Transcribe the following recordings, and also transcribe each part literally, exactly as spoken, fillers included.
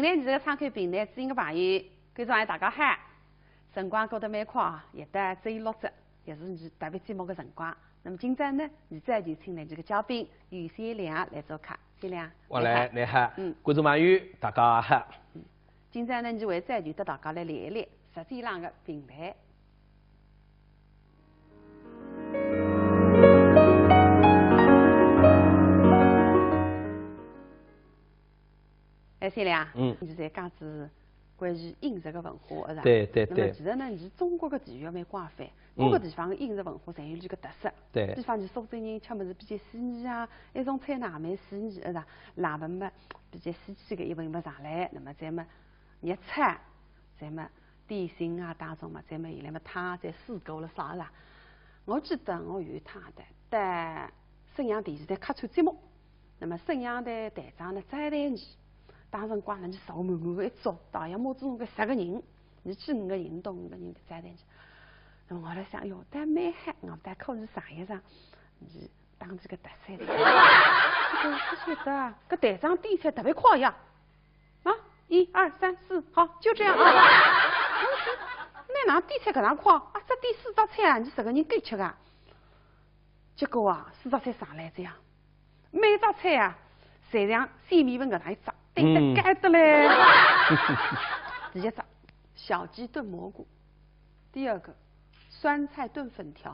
哎，现在个窗口评弹知音个朋友，观众朋友大家好。辰光过得蛮快啊，也到周六了，也是伲特别节目个辰光。那么今朝呢，伲再就请来伲个嘉宾于先良来做客。先良，我来，你好。你好。嗯。观众朋友，大家好。嗯。今朝呢，伲还再就搭大家来聊一聊舌尖浪个评弹。 哎，先良啊，嗯。伲现在讲是关于饮食个文化，是吧？对，对，那么其实呢，伲中国个地域蛮广泛，嗯。各个地方个饮食文化侪有伊个特色。对。比方伲苏州人吃物事比较细腻啊，一种菜呢也蛮细腻，是吧？辣物事嘛，比较稀奇个一物事上来，那么再么热炒，再么点心啊当中嘛，再么现在么汤侪水果了啥啦。我记得我有一趟的，到沈阳电视台客串节目， 那么沈阳台台长呢招待伲，当辰光呢，伲坐满满个一桌，大约么总共十个人，伲去五个人，到五个人个招待伲。那么我来想，哟，倒蛮好，我倒可以尝一尝，伲当地个特色菜。搿个勿晓得啊，搿台长点菜特别快呀，啊，一二三四，好，就这样啊。我说，哪能点菜搿能快啊？只点四只菜啊，伲十个人够吃个？结果啊，四只菜上来这样， 每只菜啊，侪像小面盆搿能一只，堆得高得嘞。嗯。第一只，小鸡炖蘑菇；第二个，酸菜炖粉条；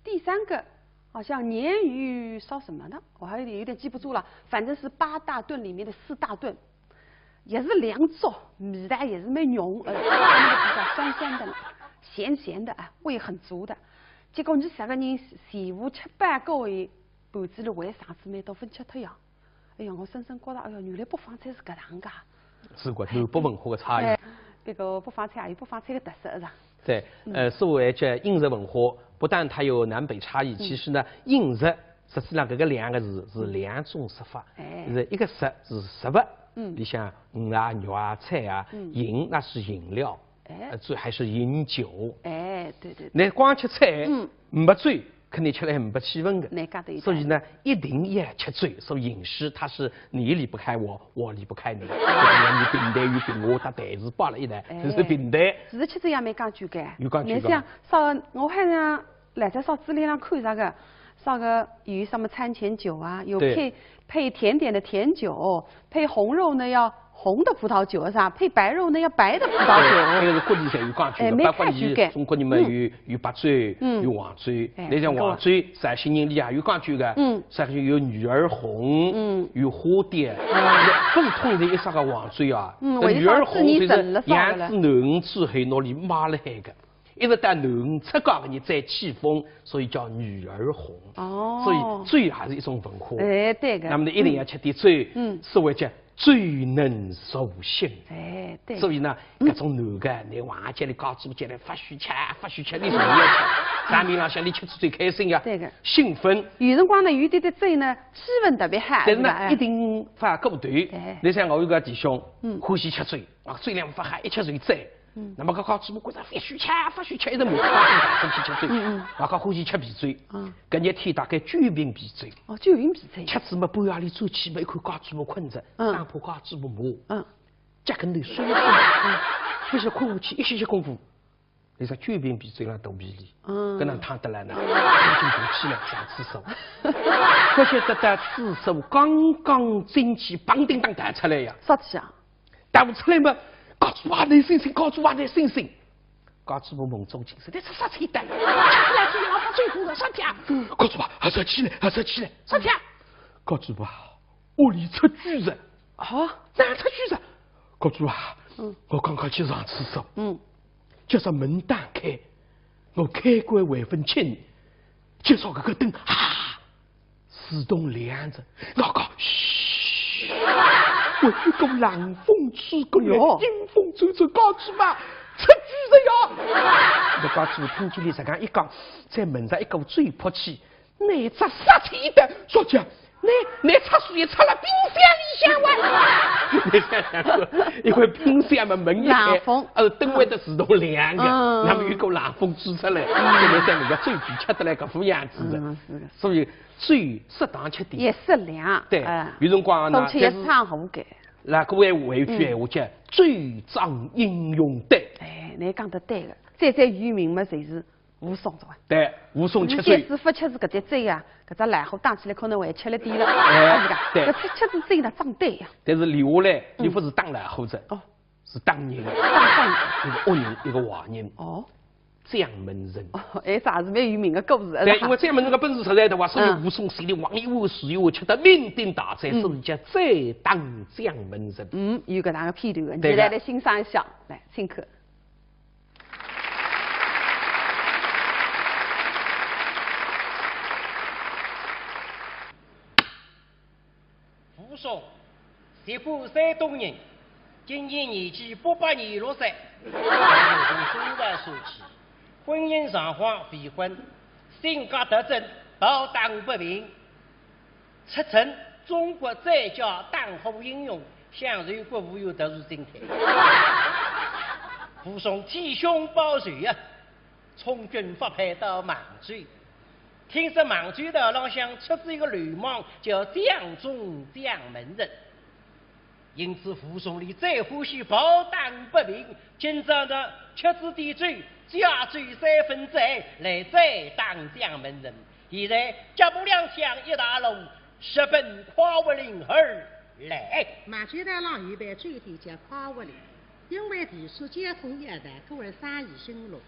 第三个，好像鲶鱼烧什么的，我还有点，有点记不住了，反正是八大炖里面的四大炖。 也是两种，味道也是蛮浓，呃，比较酸酸的，咸咸的，啊，味很足的。结果伲十个人全部吃饱过后，盘子里还剩仔蛮多，勿吃脱呀。哎呀，我深深觉着，哎呀，原来北方菜是搿能介。是个，南北文化个差异。哎，搿个北方菜也有北方菜个特色，是吧？对，嗯。呃，所谓叫饮食文化，不但它有南北差异，嗯。其实呢，饮食 实际上搿个两个字是两种说法，哎。是一个食是食物，嗯。里向鱼啊、肉啊、菜啊，嗯。饮那是饮料，哎。呃，这还是饮酒。哎，对对对。那光吃菜，嗯。没酒，肯定吃了没气氛的。那搿个有道理。所以呢，一定要吃酒，所以饮食它是你离不开我，我离不开你，你平淡与平和，它侪是摆了一道，哎。就是平淡。其实吃酒也蛮讲究个。有讲究个嘛。你想，啥个，我好像 辣辣啥资料浪看着个，啥个有什么餐前酒啊，有配，对。配甜点的甜酒，配红肉呢要红的葡萄酒，是吧？配白肉呢要白的葡萄酒。对，搿个是各地侪有讲究个，哎，包括伲中国人嘛，蛮讲究。有，有白酒，嗯。有黄酒。哎，那像黄酒，绍兴人里也有讲究个，嗯。绍兴有女儿红，嗯。有花雕，嗯。勿是统称一只个黄酒啊，嗯，搿女儿红就是养仔囡之后，拿伊卖辣海个。 一直到囡儿出嫁个日子再起封，所以叫女儿红。哦。所以酒也是一种文化。哎，对个。那么呢，一定要吃点酒，嗯。所谓叫酒能助兴。哎，对。所以呢，嗯。搿种男个，你往家里告诉家里，勿许吃，勿许吃，你总要吃。场面浪向你吃出最开心呀，对个。兴奋。有辰光呢，有点点酒呢，气氛特别好，但是呢，是吧？哎。一定勿过头。哎。你像我有个弟兄，嗯。欢喜吃酒，啊，酒量勿好，一吃就醉。 嗯。那么搿个告诉我，觉着勿许吃，勿许吃，一直骂，告诉我勿许吃酒。嗯嗯。啊，搿欢喜吃啤酒。嗯。搿日天大概九瓶啤酒。哦，九瓶啤酒。吃仔么半夜里转去么，一看告诉我困着，嗯。生怕告诉我骂。嗯。脚跟头酸酸。嗯。勿晓得困下去一歇歇功夫，伊只九瓶啤酒辣肚皮里，嗯。搿能烫得来呢，赶紧爬起来上厕所。勿晓得到厕所刚刚进去，砰叮当弹出来呀。啥体啊？ 弹勿出来嘛，告诉我拿醒醒，告诉我拿醒醒。告诉我梦中情深，你是啥气的？吃起来就要把嘴鼓了，啥体啊？告诉我，还是起来，还是起来，啥体啊？告诉我，屋里出鬼了。啊？哪出鬼了？告诉我，嗯。我刚刚去上厕所，嗯。叫啥门打开，我开关还勿清，叫啥搿个灯，啊， 自动亮着，我讲，嘘，我有股冷风吹过来，哟。阴风阵阵，告诉我，出鬼了呀！我告诉我，听见伊实梗一讲，再闻着一股酒泼气，你只杀气的，说讲，你，你出水也出了冰箱里向哇！你想想看，因为冰箱嘛，门一开，冷风。呃，灯会得自动亮的，嗯。那么有股冷风吹出来，嗯。就能像人家酒皮吃得来搿副样子的。嗯，是的。所以 酒适当吃点。也适量，对，哎。有辰光呢，多吃也就是伤火个。那个闲话，有句闲话叫“酒壮英雄胆”。哎，侬讲得对个，最最有名嘛，就是武松，是吧？对，武松吃酒。以前是勿吃是搿点酒啊，搿只老虎打起来可能还吃了点了，哎，是吧？对。搿吃吃仔酒呢，壮胆呀。但是留下来，嗯。又勿是打老虎子，哦。是打人，打人。一个恶人，一个坏人。哦。 将门人。哦，哎，啥是蛮有名的故事，对，是吧？因为将门人个本事实在大啊，所以嗯。武松心里往里一想，吃得酩酊大醉，嗯。所以叫“醉打将门人”。嗯，有搿能个片段的，对的。现在来欣赏一下，来，请看。 武松，籍贯山东人，今年年纪八百廿六岁。从小说起，婚姻状况未婚，性格特征，暴打无不平，出身中国最佳打虎英雄，享受国务院特殊津贴。武松替兄报仇呀， 充军发配到孟州。听说孟州道浪向出仔一个流氓，叫将中将门人。因此武松俚最欢喜暴打无不平，今朝呢，吃仔点酒，借酒三分醉，来醉打将门人。现在脚步踉跄一大路，直奔快活林而来。孟州道浪有爿酒店叫快活林，因为地势交通要道，故而生意兴隆。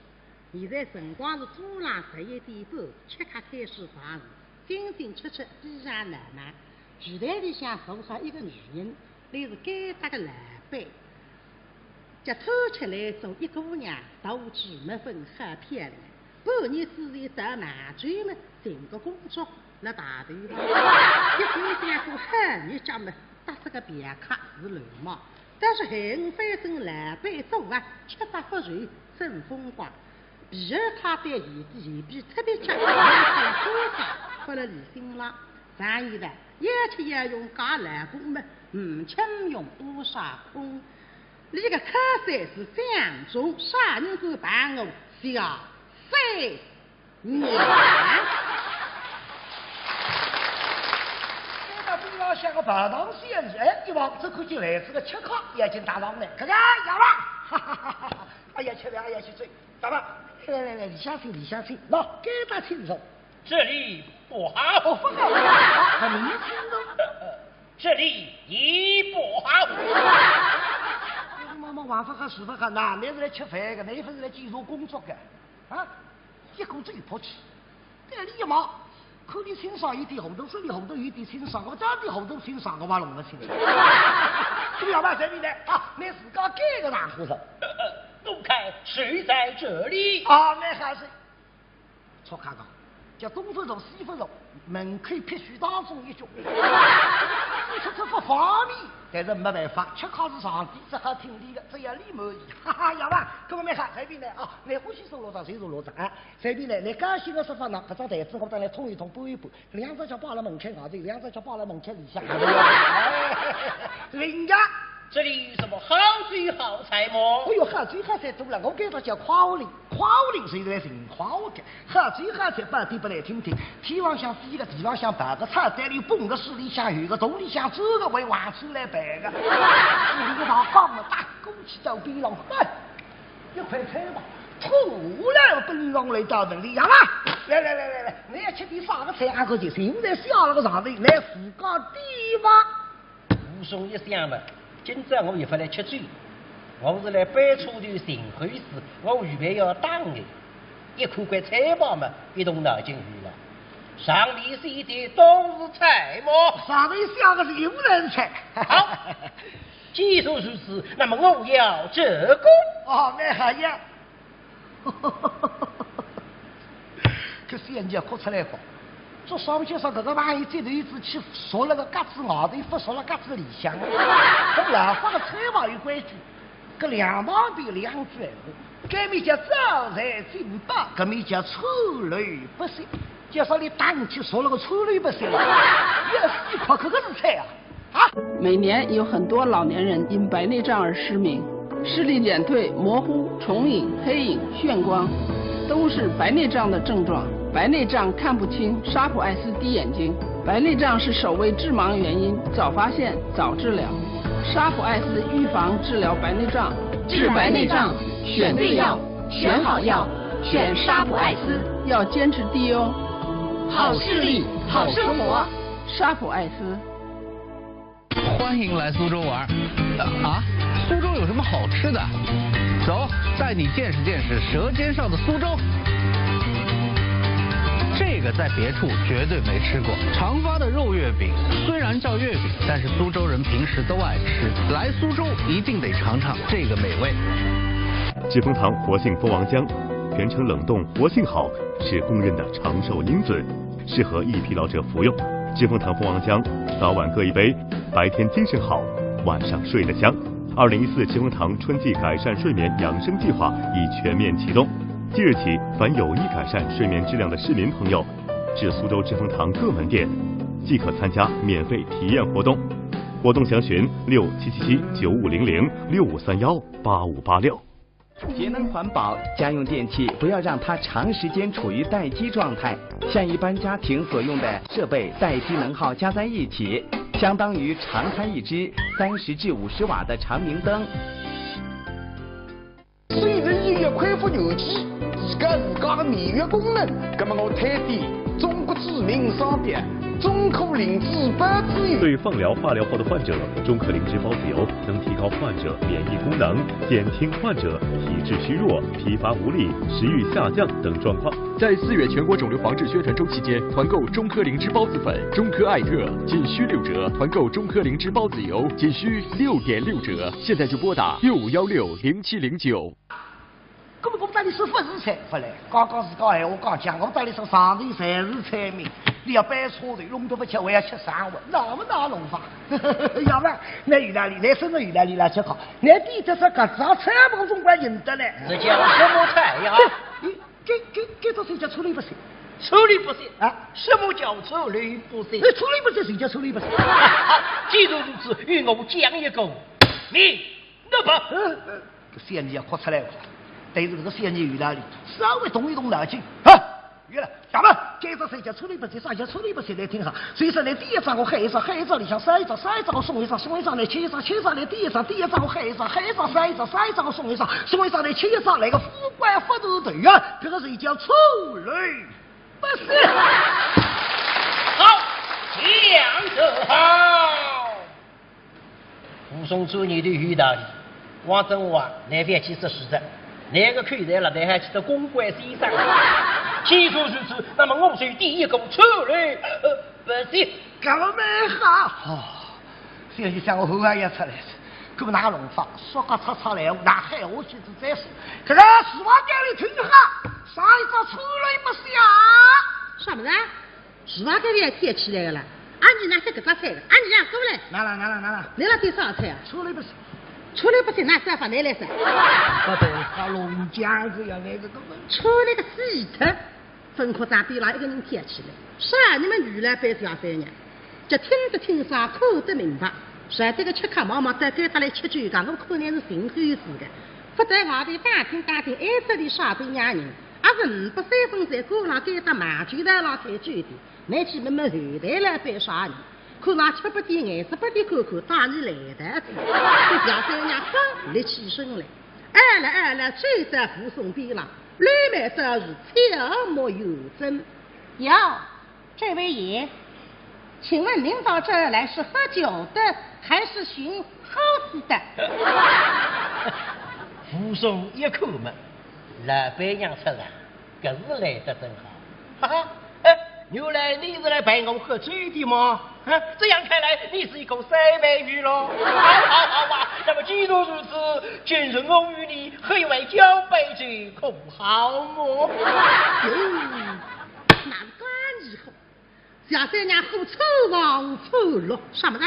现在辰光是早浪十一点半，吃客开始上市，进进出出非常闹闹。柜台里向坐好一个女人，俚是该搭个老板。脚探出来坐一姑娘，头髻墨粉好漂亮。半日之前到孟州么，寻个工作辣排头排。一看见个好日脚么，搭仔个嫖客是流氓。 但是海恩反正老板做啊，吃得勿愁，真风光。皮鞋揩得鞋底鞋皮特别结，穿了高袄，拨了里心了。常言道，要吃要用假老公么，唔吃唔用多少空。俚个靠山是将中，啥人敢碰我下山？ 娘。再到边浪向个排堂小二，哎，一望只看见来仔个吃客，眼睛大望呢，搿个呀啦，哈哈哈哈哈！哎呀，吃饭，哎呀，吃酒，大望，来来来，里向请，里向请，喏，该搭请坐。这里不好。哦，勿好，勿好，勿能请坐。这里也不好。妈妈，话勿好，事勿好，哪能是来吃饭个，哪能勿是来介绍工作个？ 啊，一股子一泼气，对俚一望，看俚清爽有点糊涂，说俚糊涂有点清爽，我到底糊涂清爽，我也弄勿清爽。对呀嘛，随便来啊，拿自家拣个场化坐。呃，呃，我看是在这里。啊，蛮好哉。错开讲，叫东勿坐西勿坐，门口必须当中一角。你说这不方便，但是没办法，吃客是上帝，只好听俚个，只要俚满意。哈哈，要嘛，搿么蛮好，随便来啊，拿欢喜坐哪搭就坐哪搭啊。 随便来，拿高兴个说法呢，搿只台子我搭倷通一通，搬一搬，两只脚摆辣门槛外头，两只脚摆辣门槛里向。哎，人家，这里有什么好酒好菜么？哎哟，好酒好菜多了，我搿搭叫快活林，快活林就是来寻快活个。好酒好菜摆点拨倷听听，天浪向飞个，地浪向跑个，草堆里蹦个，水里向游个，洞里向钻个，为王子来办个。是领导讲了，打过去到边浪，慢。 一块菜吧，突然奔上来到门里，呀啦，来来来来来，倷要吃点啥个菜，阿哥就现在下了个上头，来自家点吧。武松一想嘛，今朝我又勿来吃酒，我是来摆车头寻口水，我预备要打个。一看搿菜吧嘛，一动脑筋去了。上面写的都是菜么？上头写个是油菜。好， 既然如此，那么我要这个。哦，蛮好呀。搿小二哭出来个，做啥体说搿个朋友这头一仔去，缩辣个格子外头，勿缩辣格子里向。搿老法个菜嘛有规矩，搿两旁边两句闲话，搿面叫招财进宝，搿面叫川流不息。 就说俚打起手那个粗鲁不行了，也是一块搿个是菜啊，啊！每年有很多老年人因白内障而失明，视力减退、模糊、重影、黑影、眩光，都是白内障的症状。白内障看不清，沙普爱思滴眼睛。白内障是首位致盲原因，早发现，早治疗。沙普艾斯预防治疗白内障。治白内障，选对药，选好药，选沙普艾斯。要坚持滴哦。好视力，好生活。沙普艾斯。欢迎来苏州玩儿。啊，苏州有什么好吃的？走，带你见识见识舌尖上的苏州。这个在别处绝对没吃过。长发的肉月饼，虽然叫月饼，但是苏州人平时都爱吃。来苏州一定得尝尝这个美味。知蜂堂活性蜂王浆，全程冷冻，活性好，是公认的长寿因子，适合易疲劳者服用。知蜂堂蜂王浆，早晚各一杯，白天精神好，晚上睡得香。二零一四知蜂堂春季改善睡眠养生计划已全面启动，即日起，凡有意改善睡眠质量的市民朋友，至苏州知蜂堂各门店，即可参加免费体验活动。活动详询六七七七九五零零、六五三幺八五八六。节能环保，家用电器不要让它长时间处于待机状态。像一般家庭所用的设备，待机能耗加在一起，相当于长开一支三十至五十瓦的长明灯。虽然音乐恢复元气，提高自家的免疫功能，那么我推荐中国著名商标中科灵芝孢子油。对放疗、化疗后的患者，中科灵芝孢子油能提高患者免疫功能，减轻患者体质虚弱、疲乏无力、食欲下降等状况。在四月全国肿瘤防治宣传周期间，团购中科灵芝孢子粉、中科艾特仅需六折，团购中科灵芝孢子油仅需六点六折。现在就拨打六五幺六零七零九。搿么我搭倷说勿是菜勿来，刚刚自家闲话讲僵，我搭倷说上头侪是菜名，倷要搬车头，弄得勿吃，还要吃生活，那么哪弄法？要不然，那有道理，那真的有道理了，吃好，那比得上搿只菜，我总归认得嘞。这叫什么菜呀？搿搿搿只菜叫臭里不是？臭里不是啊？什么叫臭里不是？哎，臭里不是，谁叫臭里不是？既然如此，与我讲一个名。 那么，呃，呃，搿小囡要哭出来了，但是搿个小囡有道理，稍微动一动脑筋，啊，有了，那么，搿只菜叫臭里不是，啥叫臭里不是？来听好，所以说呢，第一只我喊一只，喊一只里向烧一只，烧一只我送一只，送一只来吃一只，吃一只来第一只，第一只我喊一只，喊一只烧一只，烧一只我送一只，送一只来吃一只，来个富贵发大头啊，搿个菜叫臭里不是。好，讲得好。 武松转念头有道理，王振华啊，倷覅去说书哉，倷个口才了，倷还去得公关先生。既然如此，那么我就第一个出来，呃，不是。搿么蛮好。哦，小囡想我后来也出来了，搿么哪弄法？说个叉叉来，哪喊我去做再说。搿个书房间里听好，上一只出来不是啊？什么呢？ 是吧？搿里还贴起来个啦。阿你拿些搿只菜个，阿你让过来。拿了，拿了，拿了。来了点啥菜啊？出来不是。出来不是，拿啥法拿来噻？不对，他弄僵子呀，那个根本。出来个死脱，分科长边浪一个人贴起来。啥？你们女来白相三年，这听得清爽，看得明白。啥？这个吃客忙忙在该搭来吃酒个，我看来是寻口子个。不在外头打听打听，哎，这里啥个样人？ 阿是五百三分在鼓浪该搭卖酒台浪开酒的，拿去问问后台老板啥人，看上吃不点眼色不点看看，当你来的。这小三娘刚立起身来，哎了哎了，走到武松边浪，柳眉梢是悄目圆睁。哟，这位爷，请问您到这儿来是喝酒的，还是寻猴子的？武松一看嘛，老板娘出来。 搿是来得正好。哈哈，哎，原来你是来陪我喝酒的吗？啊，这样看来，你是一个三杯酒喽。好，好，好啊，那么既然如此，今日我与你喝一碗交杯酒，可好么？哟，那是干以后，小三娘喝出望出落，什么呢？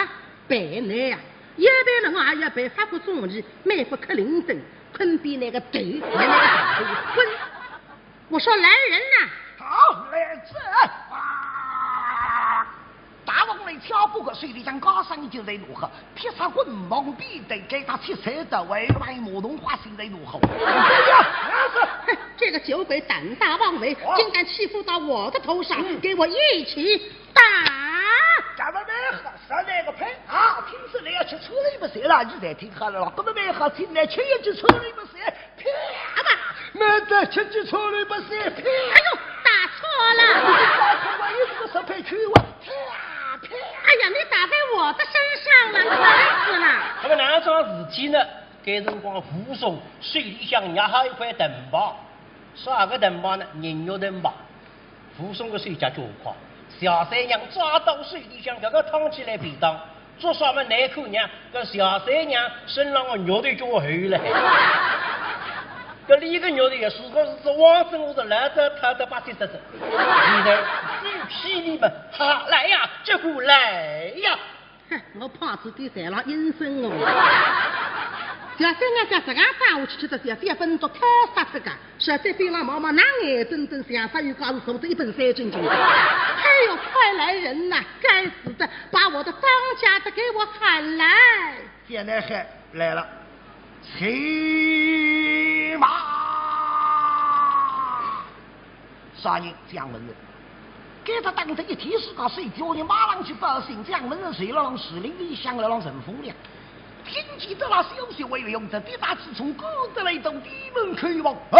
白来呀，一般人啊，也白发个中意，美不克林顿，困比那个头，那个头昏。 我说来人呐！好，来者！啊！大王来敲不过，水里向高山就在怒喝，披萨滚忙比对，给他七彩的外外马东花心在怒吼。哎呀，那是哼，这个酒鬼胆大妄为，哦，竟敢欺负到我的头上，嗯，给我一起打！咱们没喝，喝那个呸啊！是来要吃醋了不是啦？你再听好了啦，搿么蛮好听的，吃一记醋了不是？啪吧，没得吃记醋了不是？啪！哎呦，打错了。打错了，一直说配去我，啪啪。哎呀，你打在我的身上了，疼死了。那么哪桩事体呢？该辰光武松手里向捏好一块藤牌，啥个藤牌呢？人肉藤牌。 武松个手脚脚快，谢三娘抓到手里向搿个烫起来便当，做啥么难看呢？搿谢三娘身浪个肉头交厚了。搿里个肉头也是个是往生我是来得他的八七十十。现在狗屁你们，好来呀，这个来呀！ 哼，我怕是对谁了阴森哦。谢三娘家这个打下去，吃得谢三娘分都开杀这个，实在非常毛毛，拿眼瞪瞪，像啥有告诉手这一本三正经的。哎呦，快来人呐！该死的，把我的当家的给我喊来！现在喊来了，骑马。 啥人？蒋门人。该搭打得一天世界，手脚呢马上去报信，蒋门人就勒浪树林里向勒浪乘风了。听见得了消息，为了用得抵达之中，赶得来到地门口望，啊，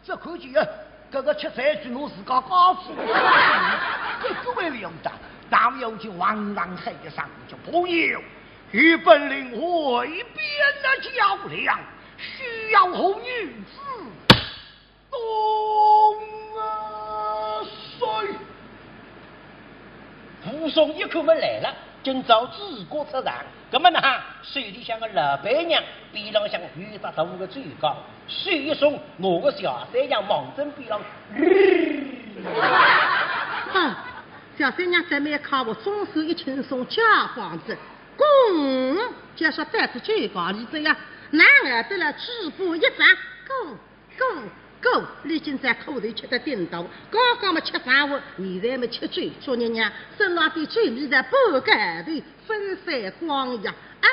这看见啊，搿个吃罪鬼拿自家告诉，搿个为了用得，大表就往上喊一声，叫朋友，与本令外边的较量，需要红女子。 东啊，谁？武松一看么来了，今朝主角出场，搿么呢，手里向个老板娘，边浪向有一只大个酒缸，手一松，拿个谢三娘望准边浪。啊，谢三娘在门口，我总算一轻松解放子，公，就说在这酒缸里这样，男儿得了嘴巴一张，公。 哥，哥，你今朝苦头吃得顶多，刚刚么吃生活，现在么吃酒，昨日娘身浪的酒味道不该的分散光呀！哎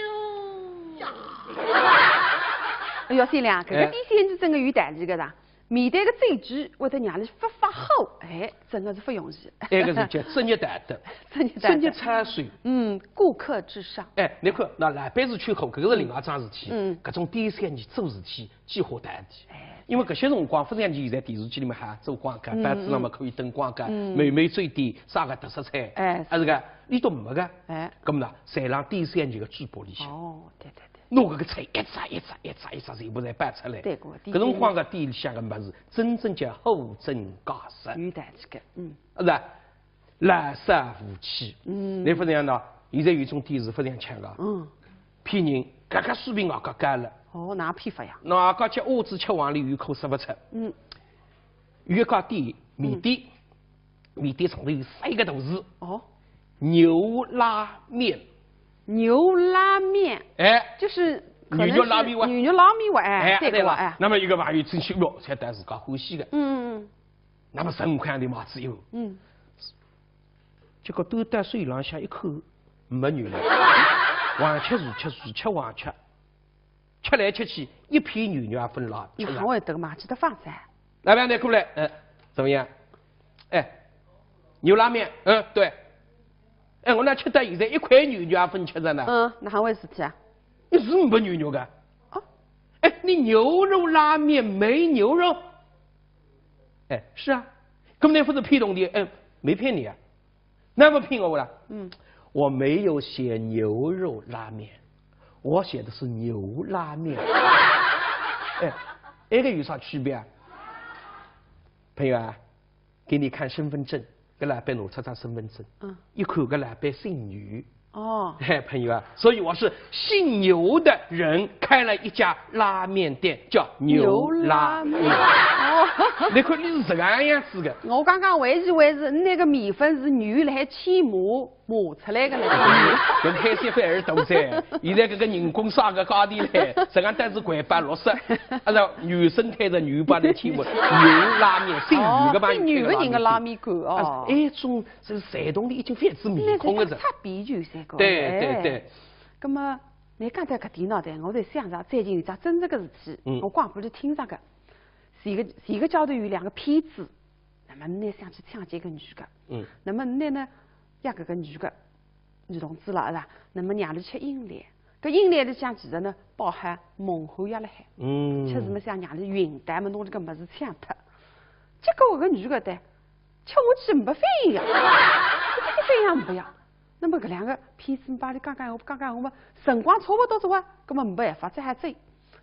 呦呀！哎呦，小两，搿个哎。点心是真个有道理个啦。面对个酒局，会得让你发发火，哎，真个是不容易。埃个是叫职业道德，职业道德。职业操守。嗯，顾客至上。哎，侬看，那老板是吃苦，搿个是另外一桩事体。嗯。搿种点心呢，做事体 几化淡的。哎。因为搿歇辰光，勿像现在电视机里面还做广告，嗯，报纸上面可以登广告，嗯。某某酒店啥个特色菜，哎，啊，是个，伊都没个。哎。搿么呢，侪让点心搿个嘴巴里向。哦，对对对。拿搿个菜一只一只一只一只全部侪摆出来。对个，搿辰光个店里向个物事，真正叫货真价实。有道理个，嗯。啊，是吧？ 老少无欺。嗯。侬勿是讲喏，现在有一种店是勿像腔个，嗯。骗人，搿个水平外加高了。哦，哪骗法呀？外加吃，我只吃黄连有口说勿出。嗯。有一家店，面店，面店上头有三个大字。哦。牛拉面。牛拉面。哎。就是可能是牛肉拉面哇。牛肉拉面哇，哎，哎，对个，对个。哎。那么一个朋友进去哟，才带自家欢喜个。嗯嗯嗯。 那么辰光里嘛只有，嗯。结果端到手浪向一看，没牛了，横吃竖吃，竖吃横吃，吃来吃去，一片牛肉也勿拉，吃了。哪会得嘛，吃得放噻？老板娘过来，哎，怎么样？哎，牛拉面，嗯，对。哎，我哪吃到现在一块牛肉也勿吃着呢？嗯，哪回事体啊？你是没牛肉个？啊？哎，你牛肉拉面没牛肉？ 哎，是啊，根本不是骗东西，哎，没骗你啊，那么骗我了？嗯。我没有写牛肉拉面，我写的是牛拉面。哎，这个有啥区别啊？朋友啊，给你看身份证，搿老板拿出张身份证，嗯。一看搿老板姓牛， 哦。嘿，朋友啊，所以我是姓牛的人开了一家拉面店，叫牛拉面。牛拉面。哦。侬看侬是搿个样子个。我刚刚还以为是那个米粉是牛来起码磨出来个呢。搿开销费还是大噻，现在搿个人工啥个价钿嘞，实际上但是块八六十，按照原生态的牛把它起码，牛拉面，姓牛个嘛，哦，姓牛个人的拉面馆，哦。啊，哎，种 是山东的已经反子面孔了，那是一个擦边球噻，各位。对，对，对。哎，葛么，侬讲到搿点呢，对，我在想着最近有桩真实个事体，嗯。我广播里听着个，是一个，是一个街头有两个骗子，那么呢想去抢劫一个女个，嗯。那么呢呢，要搿个女个，女同志了，是吧？那么让伊吃饮料，搿饮料里向其实呢，包含蒙汗药辣海。嗯。吃仔么想让伊晕倒么，拿搿个物事抢脱。结果搿个女个对，吃下去没反应呀，一点反应也没呀。那么搿两个骗子么帮伊讲讲闲话，讲讲闲话嘛，辰光差勿多哉哇，葛么没办法，只好走。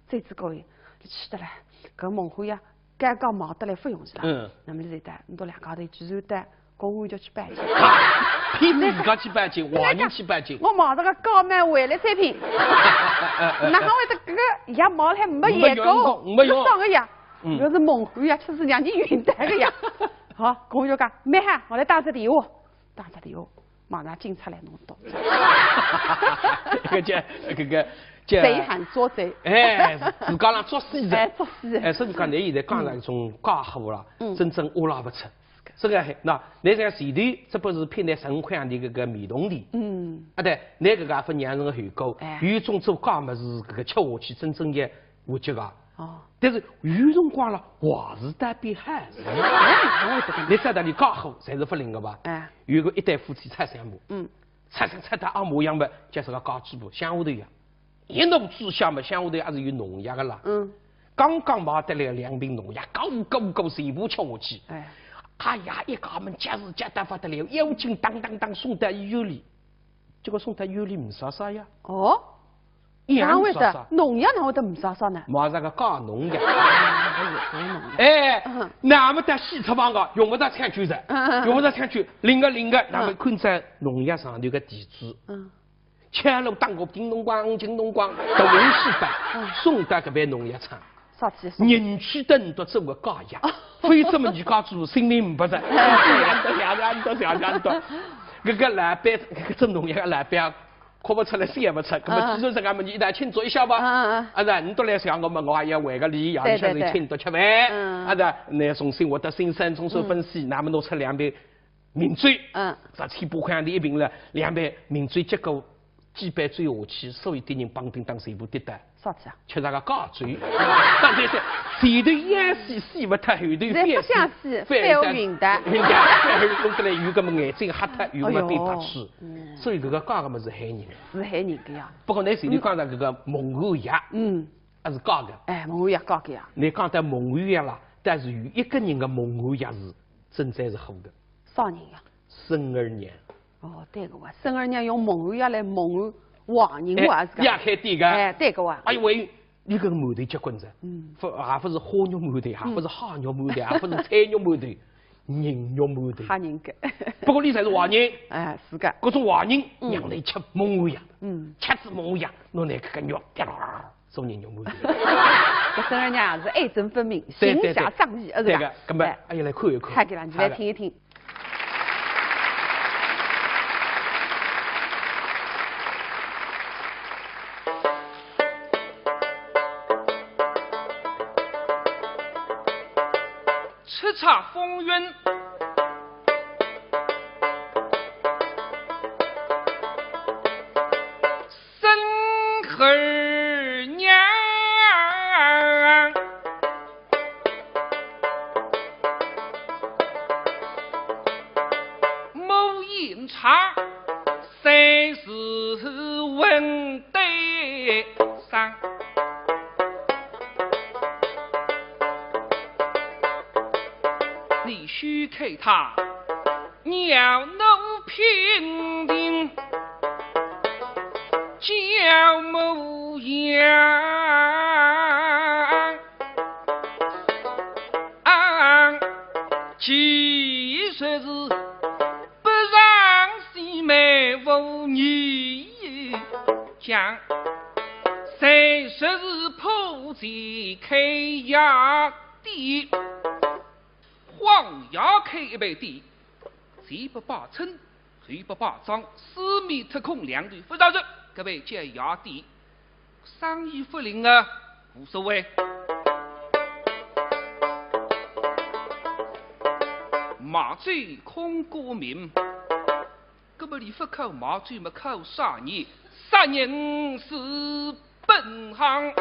走仔过后，伊气得来，搿蒙汗药 刚刚忙得来勿容易了。嗯。那么现在，侬两家头居然到公安局去报警。啊，骗子自家去报警，坏人去报警。我买了个假冒回来产品，哪会得搿个药买了还没验过？没验过，没用。搿啥个药？嗯。搿是蒙汗药，吃仔让人晕倒个药。好，公安局讲，蛮好，我来打只电话。 打只电话，马上警察来拿侬到。搿个叫，搿个叫，贼喊捉贼。哎，自家人捉死人。哎，捉死人。哎，所以讲，侬现在讲了一种假货了，嗯。真正阿拉勿出。是个，那，侬像前头，这不是骗了三块洋钿搿个面铜钿。嗯。啊，对，侬搿个也勿让人后果，哎。有种做假物事，搿个吃下去真正也 我觉得啊。哦。但是有辰光了，坏事倒变好事。哎，我也觉得。侬晓得里介好，侪是勿灵个吧？哎。有个一对夫妻拆相骂，嗯。拆相拆得阿模样么，叫啥个假嘴巴，乡下头呀。一怒之下么，乡下头还是有农药个啦。嗯。刚刚买得来两瓶农药，咕咕咕全部吃下去。哎。哎呀，一家门急是急得勿得了，要紧当当当送到医院里。 结果送到医院里没啥啥呀。哦？一样没啥啥。哪会得？农药哪会得没啥啥呢？买啥个假农药。哎，嗯。那么到西厨房个，用勿着抢救噻，嗯，嗯，嗯。用勿着抢救，灵个灵个，那么看在农药上头个地址。嗯。敲锣打鼓，叮咚咣，叮咚咣，都有人去办，嗯。送到搿爿农药厂。 啥体？人气等到做个假药，非这么你家主心里勿得，哎。想得想想得想想得，搿个老板，搿个做农药个老板啊，哭勿出来，笑勿出，搿么啊。既然是搿么，你一道庆祝一下吧。啊，啊，啊。啊，是，你都来想我嘛，我也要还个礼，让你下次请到吃饭。对，对，对。嗯。啊，是，那重新我的心声，总算分析，嗯。那么拿出两杯 名酒，嗯。啥千把块洋钿一瓶了，两杯名酒，结果几杯酒下去，所有的人帮叮当全部跌倒。啥体啊？吃啥个假酒？当然是前头要死死勿脱，后头要死，侪勿想死，反而反而晕倒。晕倒，反而弄得来有个么眼睛瞎脱，有个么变白痴。哎呦。嗯。所以搿个假个么是害人。是害人个呀。不过呢，前头讲到搿个蒙汗药，嗯。还是假个。哎，蒙汗药假个呀。侬讲到蒙汗药啦，但是有一个人个蒙汗药是真正是好个。啥人呀？ 孙二娘。哦，对个哇，孙二娘用蒙汗药来蒙汗坏人哇，哎，是个。也开店个。哎，对个哇。哎呦喂，伊搿个馒头结棍哉。嗯。勿，也勿是虾肉馒头，也勿是蟹肉馒头，也勿是菜肉馒头，人肉馒头。吓人个。不过伊侪是坏人。哎，是个。搿种坏人，嗯。让伊吃蒙汗药。嗯。吃仔蒙汗药，侬拿搿个肉，啪啦， 送人肉馒头。搿孙二娘也是爱憎分明，对，对，对。行侠仗义，是吧？对个，搿么，哎。哎呀，来看一看。好个啦，你来听一听。好个。 叱咤风云。孙二娘，某饮茶，三十文对上。 你许配她，要奴聘情，教模样。其实是 不让姊妹无女讲，谁说是破钱开药店？黄爷开一爿店，前不摆秤，后不摆账，四面特空，两头勿着人，搿爿叫药店。 生意勿灵啊，无所谓。卖酒空过命，搿么伊勿靠卖酒么靠啥呢？杀人是本行。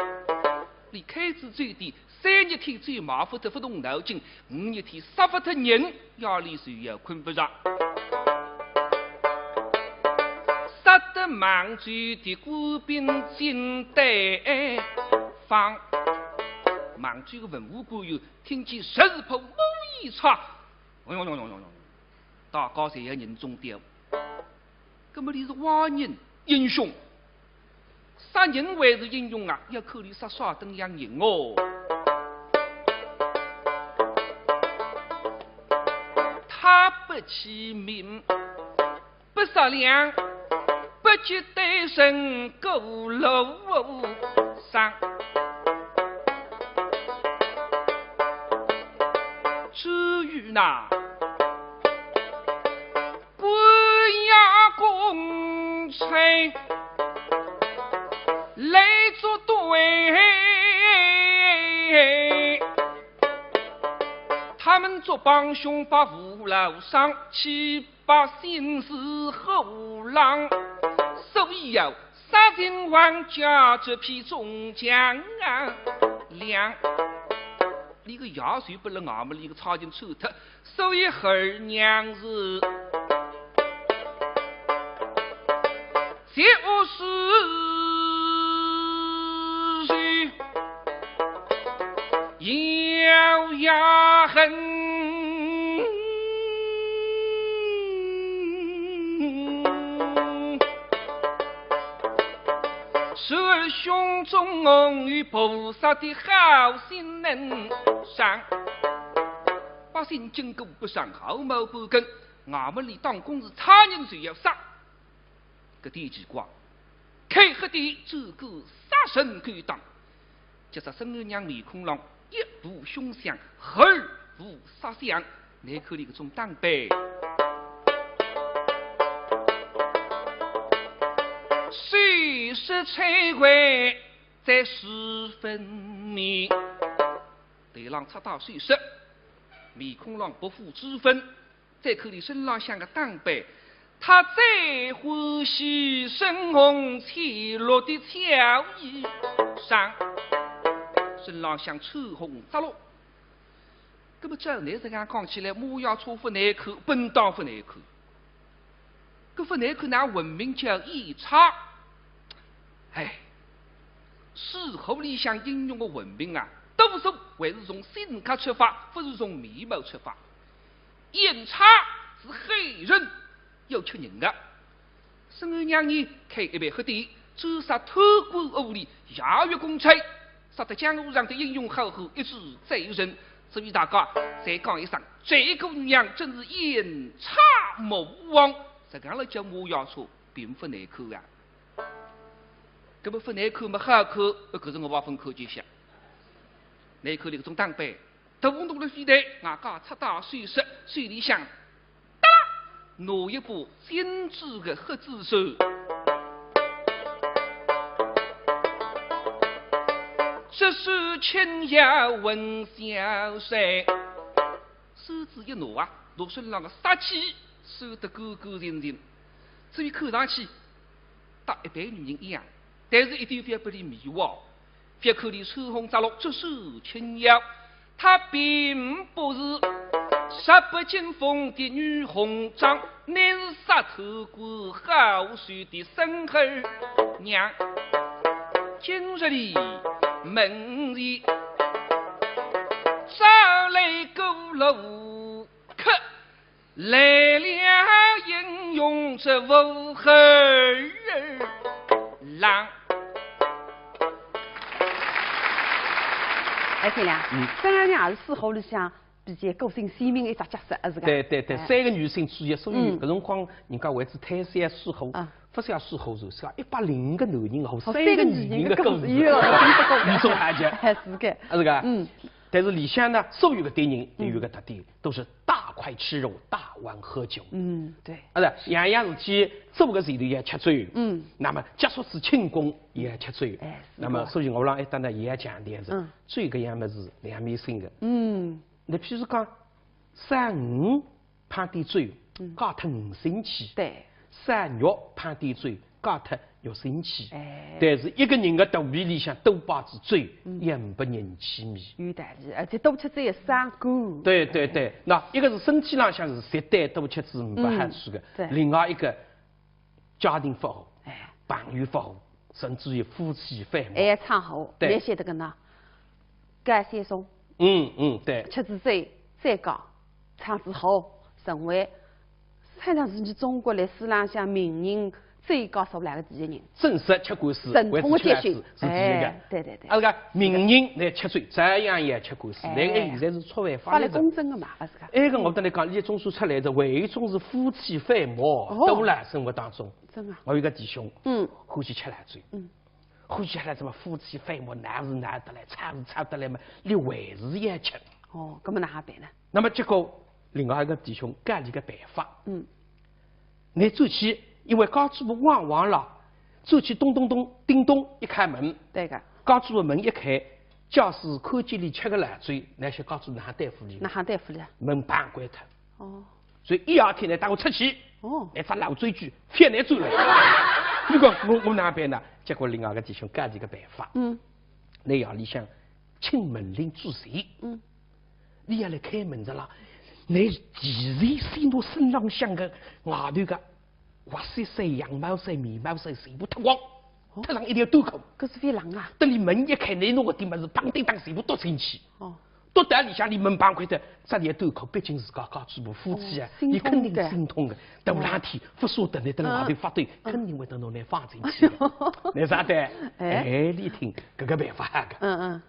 伊开仔酒店，三日天酒卖勿脱勿动脑筋，五日天杀勿脱人，夜里就要困勿着。孟州的官兵进得方。孟州个文武官员听见十字炮猛一插，嗡嗡嗡嗡嗡嗡，大家侪要人中掉。葛么伊是坏人，英雄，杀人还是英雄啊？要看伊杀啥等样人哦。他不起名，不杀良，不及对人过路上。至于那官衙公差来作对，他们做帮凶把父老伤，欺 百姓是虎狼，所以要杀尽王家这批众将啊。两，伊个爷虽不能俺们一个差劲臭脱，所以二娘是就是咬牙恨。 是胸中有菩萨的好心能伤。百姓经过不伤，毫毛不根，俺们里当官是差人就要杀。搿点奇怪，开黑点，这个杀人勾当。 叫啥？孙二娘面孔浪一副凶相，二副杀相，难看伊搿种打扮。首饰穿戴在十分里，头浪插戴首饰，面孔浪不覆脂粉， 再看伊身浪向个打扮，他最欢喜深红翠绿的草衣裳，身浪向穿红着绿。葛么照倷实梗讲起来，马爷车勿难看，本当勿难看。搿勿难看，哪闻名叫雁叉？哎，水浒里向英雄个闻名啊，多数还是从性格出发，勿是从面貌出发。 雁叉是害人又吃人个。孙二娘呢，开一爿黑店，专杀贪官污吏、夜月公差，杀得江湖上的英雄好汉一无所剩。所以大家侪讲一声，这个女娘真是雁叉魔王。实梗了叫马爷车，并勿难看啊。搿么勿难看么好看，搿是我勿分开就想。难看伊搿种打扮， 大大个飞袋，外加插戴首饰，手里向，哒啦，拿一把精致个黑珠手。这是青腰文小帅。手指一拿啊，拿身浪个杀气收得干干净净。至于看上去，搭一般女人一样，但是一点勿要拨伊迷惑。 覅看伊穿红着绿，着手轻摇，他并不是十八金凤的女红妆，乃是杀头官好手的孙二娘。今日里门前招来个路客， 来了英雄这武二郎。哎，天亮，嗯。孙二娘也是水浒里向比较个性鲜明一只角色，是个？对对对，哎。三个女性主角，所以嗯。搿辰光人家为之推销水浒，啊。勿是要水浒传，是要一百零个男人和三个女人的故事，三个女人的故事，哟，真的故事。女中豪杰。哎，是个。啊，是个。嗯。但是里向呢，所有个男人都有个特点，嗯。都是 大块吃肉，大碗喝酒。嗯，对。啊，是，样样事体做个前头要吃酒。嗯。那么结束仔庆功也要吃酒。哎，是的。那么所以我让一搭呢也要强调是，嗯。酒搿样物事两面性个。嗯。那譬如讲，三五碰点酒，嗯。加脱五星期。对。三六碰点酒， 加脱肉身体。哎。但是一个人的肚皮里向多摆仔酒，嗯。也呒拨人气味。有道理，而且多吃仔也伤肝。对对对，那一个是身体浪向是绝对多吃仔呒拨好处的，嗯，对。另外一个家庭不和。哎。朋友勿和，甚至于夫妻反目。哎，唱和，对。倷晓得个呢？高晓松，嗯，嗯，对。吃仔酒再讲，唱仔和，成为 好像是伲中国历史浪向名人酒家数量个第一人。正式吃官司，正统个铁血，还是吃官司，是第一个。哎，对对对。啊，搿个名人来吃酒，照样也吃官司，哎。搿个现在是触犯法律的。法律公正个嘛，勿是个？埃个我跟侬讲，伊总算出来的，还有一种是夫妻反目，哦。都辣生活当中。真啊。我有个弟兄，嗯。欢喜吃老酒。嗯。 欢喜辣什么夫妻反目，闹是闹得来，吵是吵得来嘛，伊还是要吃。哦，搿么哪哈办呢？那么结果，另外一个弟兄教伊个办法。嗯。倷转去，因为家主婆旺旺了，转去咚咚咚，叮咚一开门。对个。家主婆门一开，假使看见伊吃个老酒，那些家主婆哪哈对付伊？哪哈对付伊啊？门嘭关脱。 哦。所以一夜天呢，带我出去，哦。拿只老酒鬼，翻拿转来。伊讲我，我哪办呢？结果另外个弟兄教伊个办法。嗯。拿夜里向请门铃之前，嗯。伊要来开门的啦，拿提前先拿身浪向个外头个 滑雪衫、羊毛衫、棉毛衫全部脱光，哦。脱上一条短裤。搿是勿冷啊？等伊门一开，拿侬搿点物事砰叮当全部丢进去。哦。丢到里向，伊门嘭关脱，只条短裤，毕竟自家家主婆夫妻啊，哦，伊肯定心痛个。心痛个。大冷天，勿舍得拿等外头发抖，嗯。肯定会得拿侬放进去个。哎呦。倷晓得？哎。哎，伊听，搿个办法好个。嗯嗯。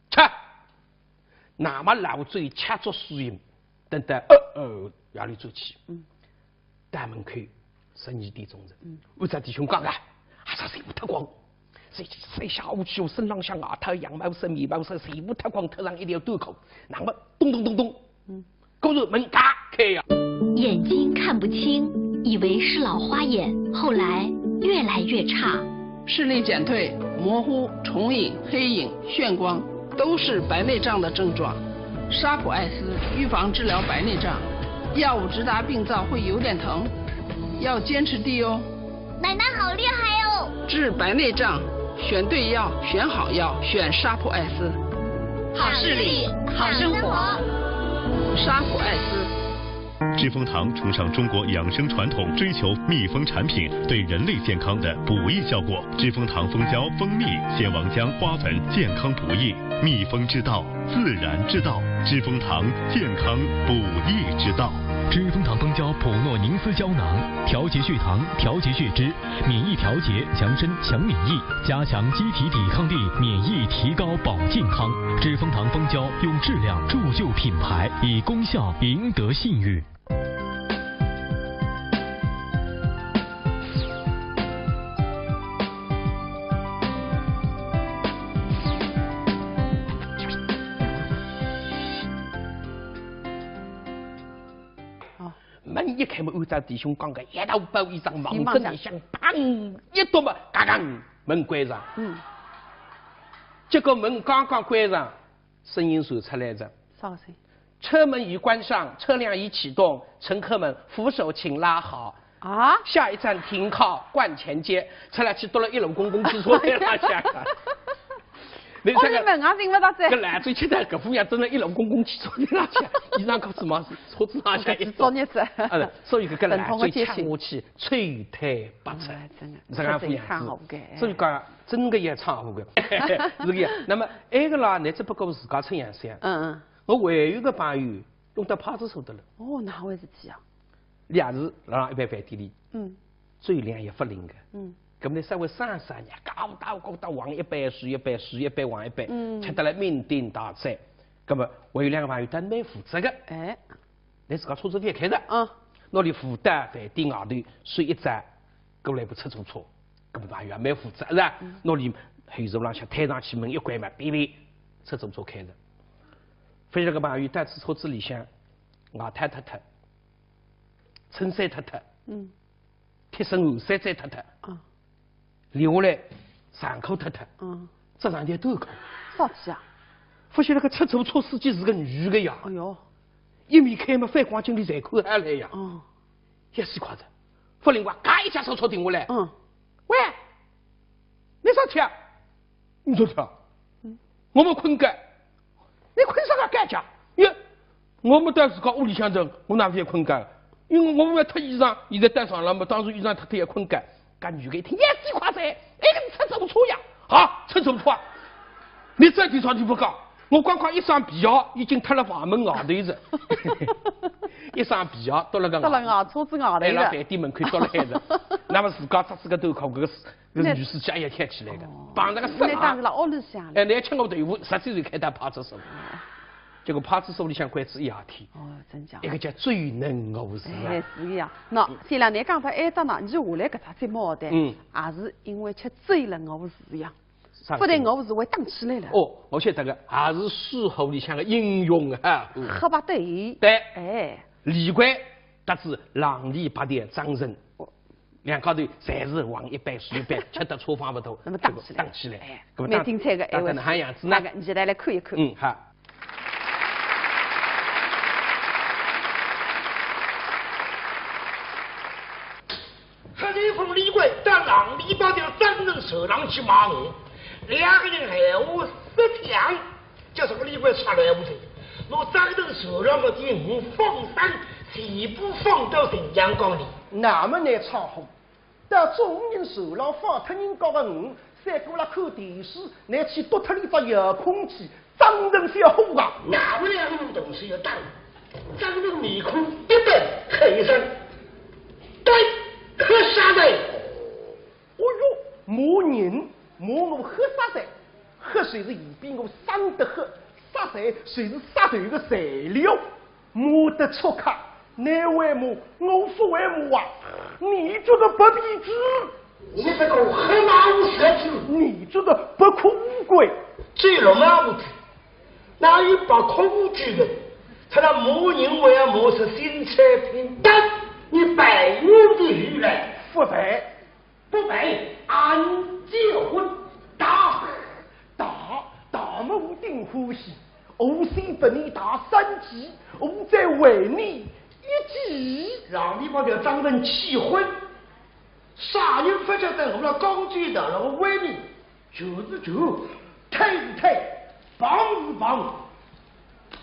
吃，那么老酒吃足水，等到，呃，呃，夜里转去。嗯。 到门口，十二点钟了。嗯。我只弟兄讲啊，啊，啥全部脱光，侪，侪下下去，我身浪向外套、羊毛衫、棉毛衫全部脱光，脱上一条短裤，那么咚咚咚咚，嗯。果然门嘎开呀。眼睛看不清，以为是老花眼，后来越来越差。 视力减退、模糊、重影、黑影、眩光，都是白内障的症状。沙普爱斯预防治疗白内障，药物直达病灶会有点疼，要坚持滴哦。奶奶好厉害哦！治白内障，选对药，选好药，选沙普爱斯。好视力，好生活。沙普爱斯。 知蜂堂崇尚中国养生传统，追求蜜蜂产品对人类健康的补益效果。知蜂堂蜂胶、蜂蜜、蟹黄浆、花粉健康补益，蜜蜂之道，自然之道。知蜂堂健康补益之道。知蜂堂蜂胶普诺宁斯胶囊，调节血糖，调节血脂，免疫调节，强身强免疫，加强机体抵抗力，免疫提高保健康。知蜂堂蜂胶用质量铸就品牌，以功效赢得信誉。 哦。门一开嘛，按照弟兄讲个，一大包衣裳望仔里向，砰，一踱嘛，嘎嘎，门关上。嗯。结果门刚刚关上，声音传出来哉。啥个声音？车门已关上，车辆已启动，乘客们扶手请拉好。 啊？下一站停靠观前街，出来去到了一路公共汽车站浪向。哦，倷搿个，倷门也寻勿到哉。搿老酒吃得搿副样，蹲辣一路公共汽车站浪向，衣裳裤子嘛，车子浪向一坐。作孽子。啊，所以搿个老酒吃下去，丑态百出。哎，真的，搿个副样子。搿真唱好个。所以讲，真个也唱好个。是个呀。那么，埃个啦，倷只不过自家出洋相。嗯嗯。我还有个朋友，弄到派出所的了。哦，哪回事体啊？ 两日辣一爿饭店里，嗯。酒量也勿灵个。嗯。搿么呢，稍微散散呀，高倒高倒，往一爿，水一爿，水一爿，往一爿，嗯。吃得来酩酊大醉。搿么我有两个朋友，倒蛮负责个。哎。倷自家车子覅开哉。啊。拿伊扶到饭店外头，睡一觉，过来部出租车，搿么朋友也蛮负责，是吧？嗯。拿伊后座浪向推上去，门一关嘛，哔哔，出租车开哉。勿晓得搿朋友到仔车子里向，外套脱脱， 衬衫脱脱，嗯。贴身汗衫再脱脱，啊。留下来长裤脱脱，嗯。只剩条短裤。啥体啊？勿晓得搿出租车司机是个女个呀。哎哟。一面开嘛，反光镜里侪看下来呀。嗯。一死快哉，勿灵光，嘎一脚刹车停下来。嗯。喂，倷啥体啊？ 倷啥体啊？嗯。我没困觉。倷困啥个觉？耶，我没到自家屋里向头，我哪会困觉？因为我没脱衣裳，现在到床浪嘛，当然衣裳脱脱也困觉。搿女个一听，呀，几块哉，哎，搿是出租车呀，啊，出租车啊，你这地方就不讲，我刚刚一双皮鞋已经脱了房门外头了，一双皮鞋脱了个脱了外，车子外头了。哎，辣饭店门口脱了海子，那么自家扎仔个头壳，搿个是，搿个是女司机也跳起来个，哦，碰着个色狼，那当时辣屋里向了。哎，拿吃我豆腐，十几岁开到派出所。 结果派出所里向关仔一夜天。哦，真讲。一个叫罪人我是啊。哎，是呀。那，嗯。现在侬讲到埃搭呢，侬下来搿只节目的，嗯。也是因为吃醉了我是呀。啥勿然我是会打起来了。哦，我晓得个，也是水浒里向个英雄啊。嗯。黑白对。对。哎。李逵搭仔狼里白条张成。哦。 两家头侪是横一半竖一半，吃得差勿多，那么打起来，结果打起来。哎，那么打，蛮精彩个，打成啥样子呢？哎，我，大家一起来，来看一看。嗯，好。黑旋风李逵搭狼里白条张成船浪去买鱼，两个人闲话说讲， 叫啥个李逵插来屋里，拿张成船浪个鱼放生，全部放到浔阳江里。那么难闯祸，到众人船浪放脱人家个鱼，赛过辣看电视，拿去剁脱里只遥控器，张成小伙啊！那么两个人动手要打，张成面孔一板，喊一声：“对，黑杀的！”哦哟，骂人，骂我黑杀的。 黑就是嫌比我生得黑，杀就是杀头个材料，骂得出口，侬会骂，我勿会骂啊！你这个白皮猪！你这个黑老鼠！你这个白裤乌龟！最落马步子，哪有白裤乌龟的？他那骂人还要骂出新产品，但你白我的鱼来。勿白。 不白，俺结婚。打，打，打么我顶欢喜，我先拨你打三记，我再还你一记。让你把这张成气昏，啥人勿晓得我那讲究的了为你，就是就，推是推，碰是碰，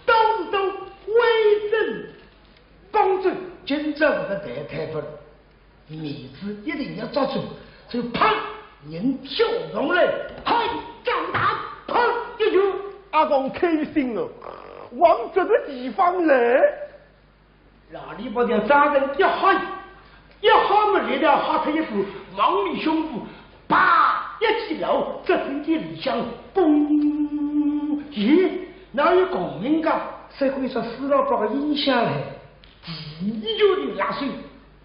动是动，威震。 帮助今朝搿个太太勿了，面子一定要抓住，就啪，人跳上来，嗨，张大，啪一拳。阿公开心哦，往这个地方来。那里把这张成一吓，一吓么力道吓脱一半，望里胸部 啪一记头，只听见里向嘣！咦，哪有共鸣个？赛过一只四十八个音响嘞？第一拳的辣手，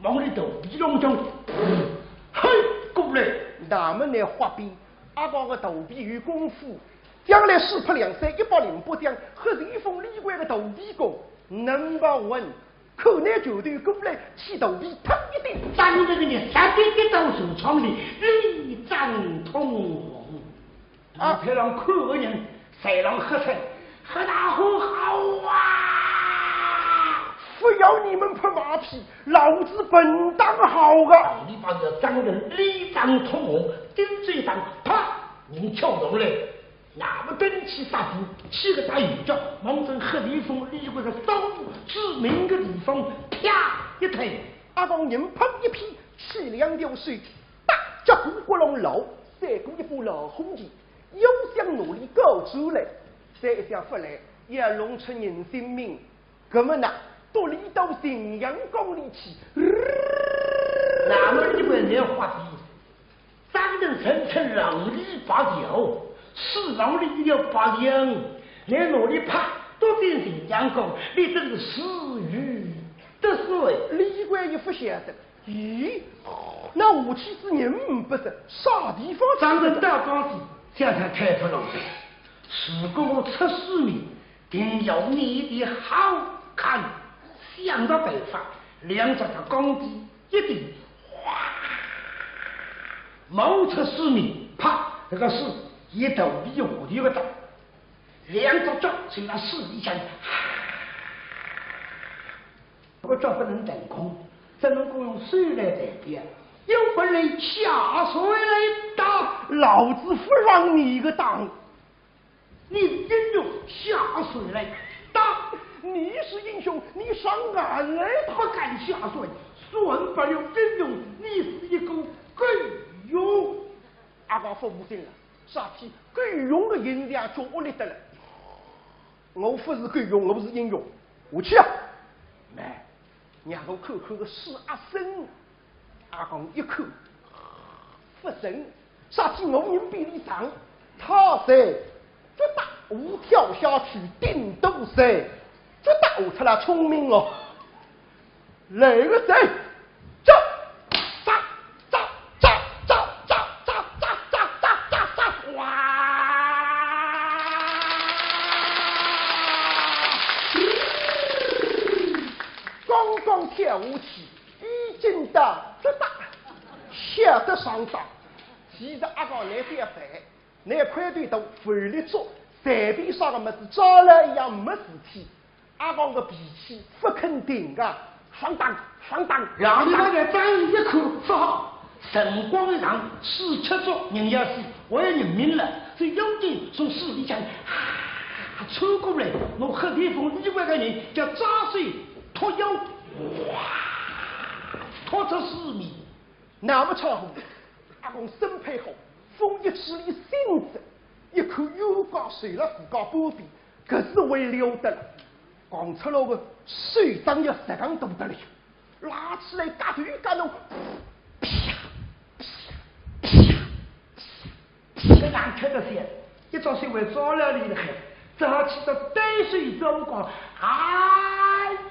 望里肚皮隆咚，嘿，过来！那么难滑边，阿爸个肚皮有功夫，将来四拍两三一百零八将，黑旋风李逵个肚皮功，number one。 可拿拳头过来，起肚皮腾一顶。张成个人，直接跌到船舱里，里张通红。啊，台上看个人，侪浪喝彩，黑大虎好啊！不要你们拍马屁，老子本当好个。你把这张成里张通红，顶嘴上，啪，人敲上来。 那么登起杀步，起个大右脚，望准黑旋风李逵个刀致命个地方，啪一推。阿公人啪一劈，起两条手，哒，脚骨骨隆牢，赛过一把老虎钳，又想拿伊搞出来，再一想勿来，要弄出人性命，搿么呢，到里到浔阳江里去。那么李逵要发脾气， 张成声称浪里拔条，是浪里一条拔条，你哪里怕？都在新疆讲，你真是死于得水。李逵也不晓得，咦，那下去是人不是，啥地方？张成到江西，想想开不拢的，如果我出水面，定要你的好看。想着办法，两只脚弓子 一点，哗，冒出水面，啪，搿个水一头比下头个大，两只脚就辣水里向，搿个脚不能腾空，只能够用手来代表，用本领下水来打。老子不让你个打！ 你是英雄，下水来打。你是英雄，你上岸来打。不敢下水，算不了英雄，你是一个够用！阿刚勿服气了，啥体够用个印象叫恶劣得了。我勿是够用，我是英雄。下去啊！慢，让我看看个是阿生。阿刚一看，勿成，啥体我人比伊长，他在这大湖跳下去顶多在 这大伙出来聪明哦。来个谁？走！扎扎扎扎扎扎扎扎扎扎！哇！刚刚跳下去，已经到这大，晓得上当。其实阿刚来点饭， 拿块头大，饭粒足，随便啥个物事抓牢一样没事体。阿刚个脾气勿肯停个，上当，上当，上当！让伊拉再争一口勿好，辰光一长，水吃足，人要死，还要人命了。所以有的从水里向啊穿过来，拿黑旋风里外个人叫抓手托腰，哗，托出水面。 那么巧合，阿公身配好，风一吹里醒着，一口油缸水了自家半边，搿是会了得了。讲出来个手掌要实梗大得了，拉起来夹头夹脑，啪啪啪啪。 搿哪吃得消？一只手还抓牢伊勒海，只好去到对手一招讲，哎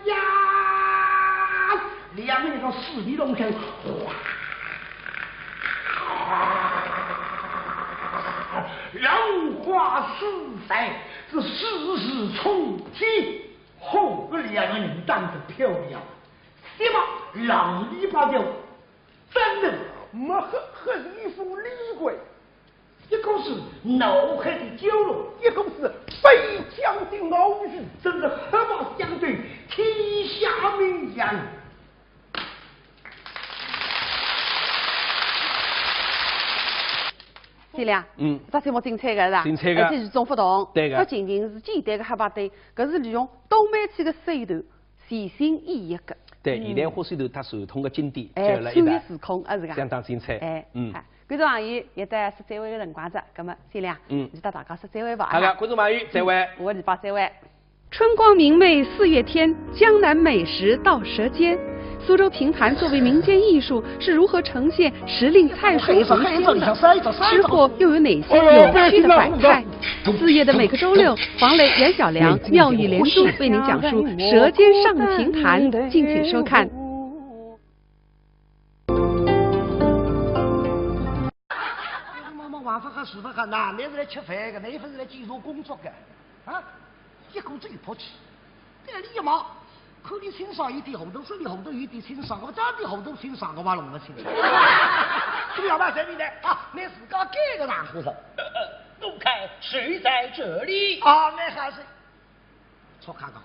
呀！两个人从水里弄开，哗，浪花四溅，是四势冲天，嚯，搿两个人打得漂亮，一把浪里把条， 真的，没黑，黑是一副厉鬼，一个是脑海的蛟龙，一个是飞将的鳌鱼，真是黑白相对，天下名扬。谢亮，嗯，搿节目精彩个是吧？精彩个。而且与众不同，对个。勿仅仅是简单个黑白对，搿是利用多媒体个手段， 全新演绎个。对，嗯。现代化手段搭传统个经典，哎，结合了一道，穿越时空啊，是个。相当精彩。哎，嗯。好，观众朋友，也到说再会个辰光哉，葛末谢亮，嗯。侬搭大家说再会吧。好的，哈。观众朋友，再会。嗯，下个礼拜再会。春光明媚四月天，江南美食到舌尖。苏州评弹作为民间艺术，是如何呈现时令菜蔬回乡的？吃货又有哪些有趣的百态？四月的每个周六， 黄磊、袁小良妙语连珠为您讲述舌尖上的评弹，敬请收看。妈妈，晚饭好，吃饭好，哪能是来吃饭个？哪能是来介绍工作个？啊，一个嘴跑去，对立嘛。 看伊清爽有点糊涂，说伊糊涂有点清爽，我到底糊涂清爽，我也弄勿清爽。对呀嘛，随便来啊，拿自家盖个上火上。呃，呃，我看谁在这里？啊，那还是。错看讲，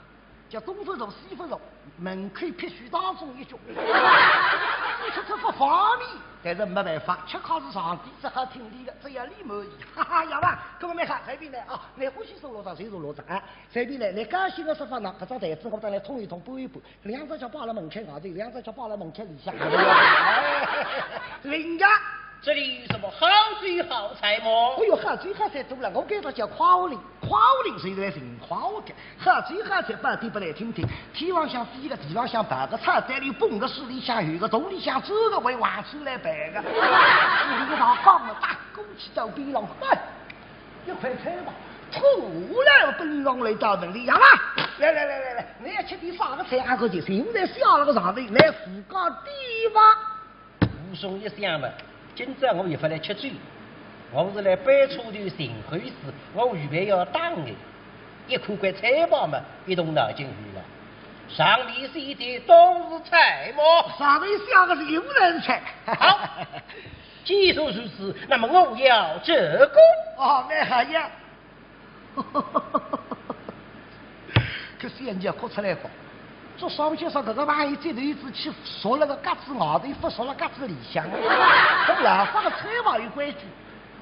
叫东不如西不如，门口必须当中一脚。你说这不方便，但是没办法，吃客是上帝，只好听伊个，只要伊满意。哈哈，要嘛，搿么蛮好，随便来啊，拿欢喜坐哪搭就坐哪搭啊。 随便来，来高兴个说法呢，搿张台子我当来通一通搬一搬，两只脚摆辣门槛外头，两只脚摆辣门槛里向。人家，这里有什么好酒好菜么？哎哟，好酒好菜多了，我搿只叫夸我哩，夸我哩，谁来寻夸我个？好酒好菜摆点拨来听听，天浪向飞个，地浪向跑个，草堆里蹦个，水里向游个，洞里向钻个，为王子来办个。你个大棒子打过去到边浪，哎， 一块菜吧，突然奔上来到门里，呀嘛，来来来来来，侬要吃点啥个菜啊？搿就现在下了个上头，来自家点吧。武松一想嘛，今朝我也勿来吃酒，我是来摆车头寻口水，我预备要打的。一看搿菜吧嘛，一动脑筋去了。上面写的都是菜么？上头写的是游人菜。好，既然如此，那么我要这个。哦，蛮好呀。搿小人家哭出来讲，这上面写搿个朋友这头一次去说了个格子外头，勿说了格子里向。搿老法个菜嘛有规矩，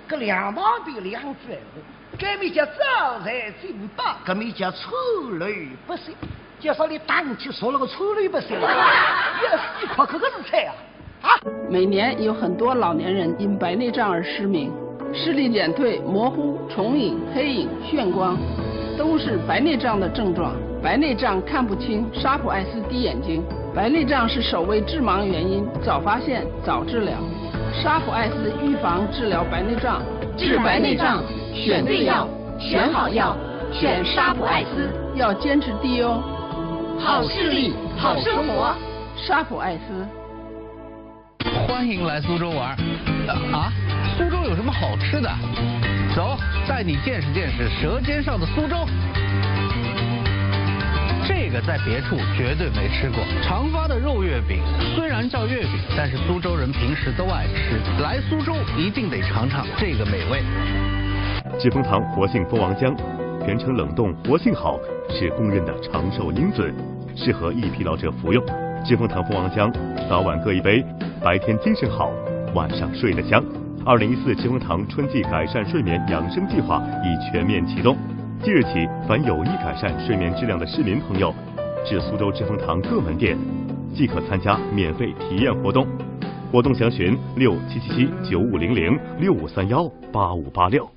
搿两旁边两句闲话，搿面叫招财进宝，搿面叫川流不息。就说伊打起说了个川流不息了，要死快，搿个是菜啊！每年有很多老年人因白内障而失明，视力减退、模糊、重影、黑影、眩光，都是白内障的症状。白内障看不清，沙普爱思滴眼睛。白内障是首位致盲原因，早发现，早治疗。沙普爱思预防治疗白内障，治白内障，选对药，选好药，选沙普爱思，要坚持滴哦。好视力，好生活。沙普爱思。 欢迎来苏州玩儿。啊，苏州有什么好吃的？走，带你见识见识舌尖上的苏州。这个在别处绝对没吃过。长发的肉月饼虽然叫月饼，但是苏州人平时都爱吃。来苏州一定得尝尝这个美味。知蜂堂活性蜂王浆，全程冷冻，活性好，是公认的长寿因子。适合易疲劳者服用。知蜂堂蜂王浆，早晚各一杯，白天精神好，晚上睡得香。二零一四知蜂堂春季改善睡眠养生计划已全面启动。即日起，凡有意改善睡眠质量的市民朋友，至苏州知蜂堂各门店，即可参加免费体验活动。活动详询六七七七九五零零、六五三幺八五八六。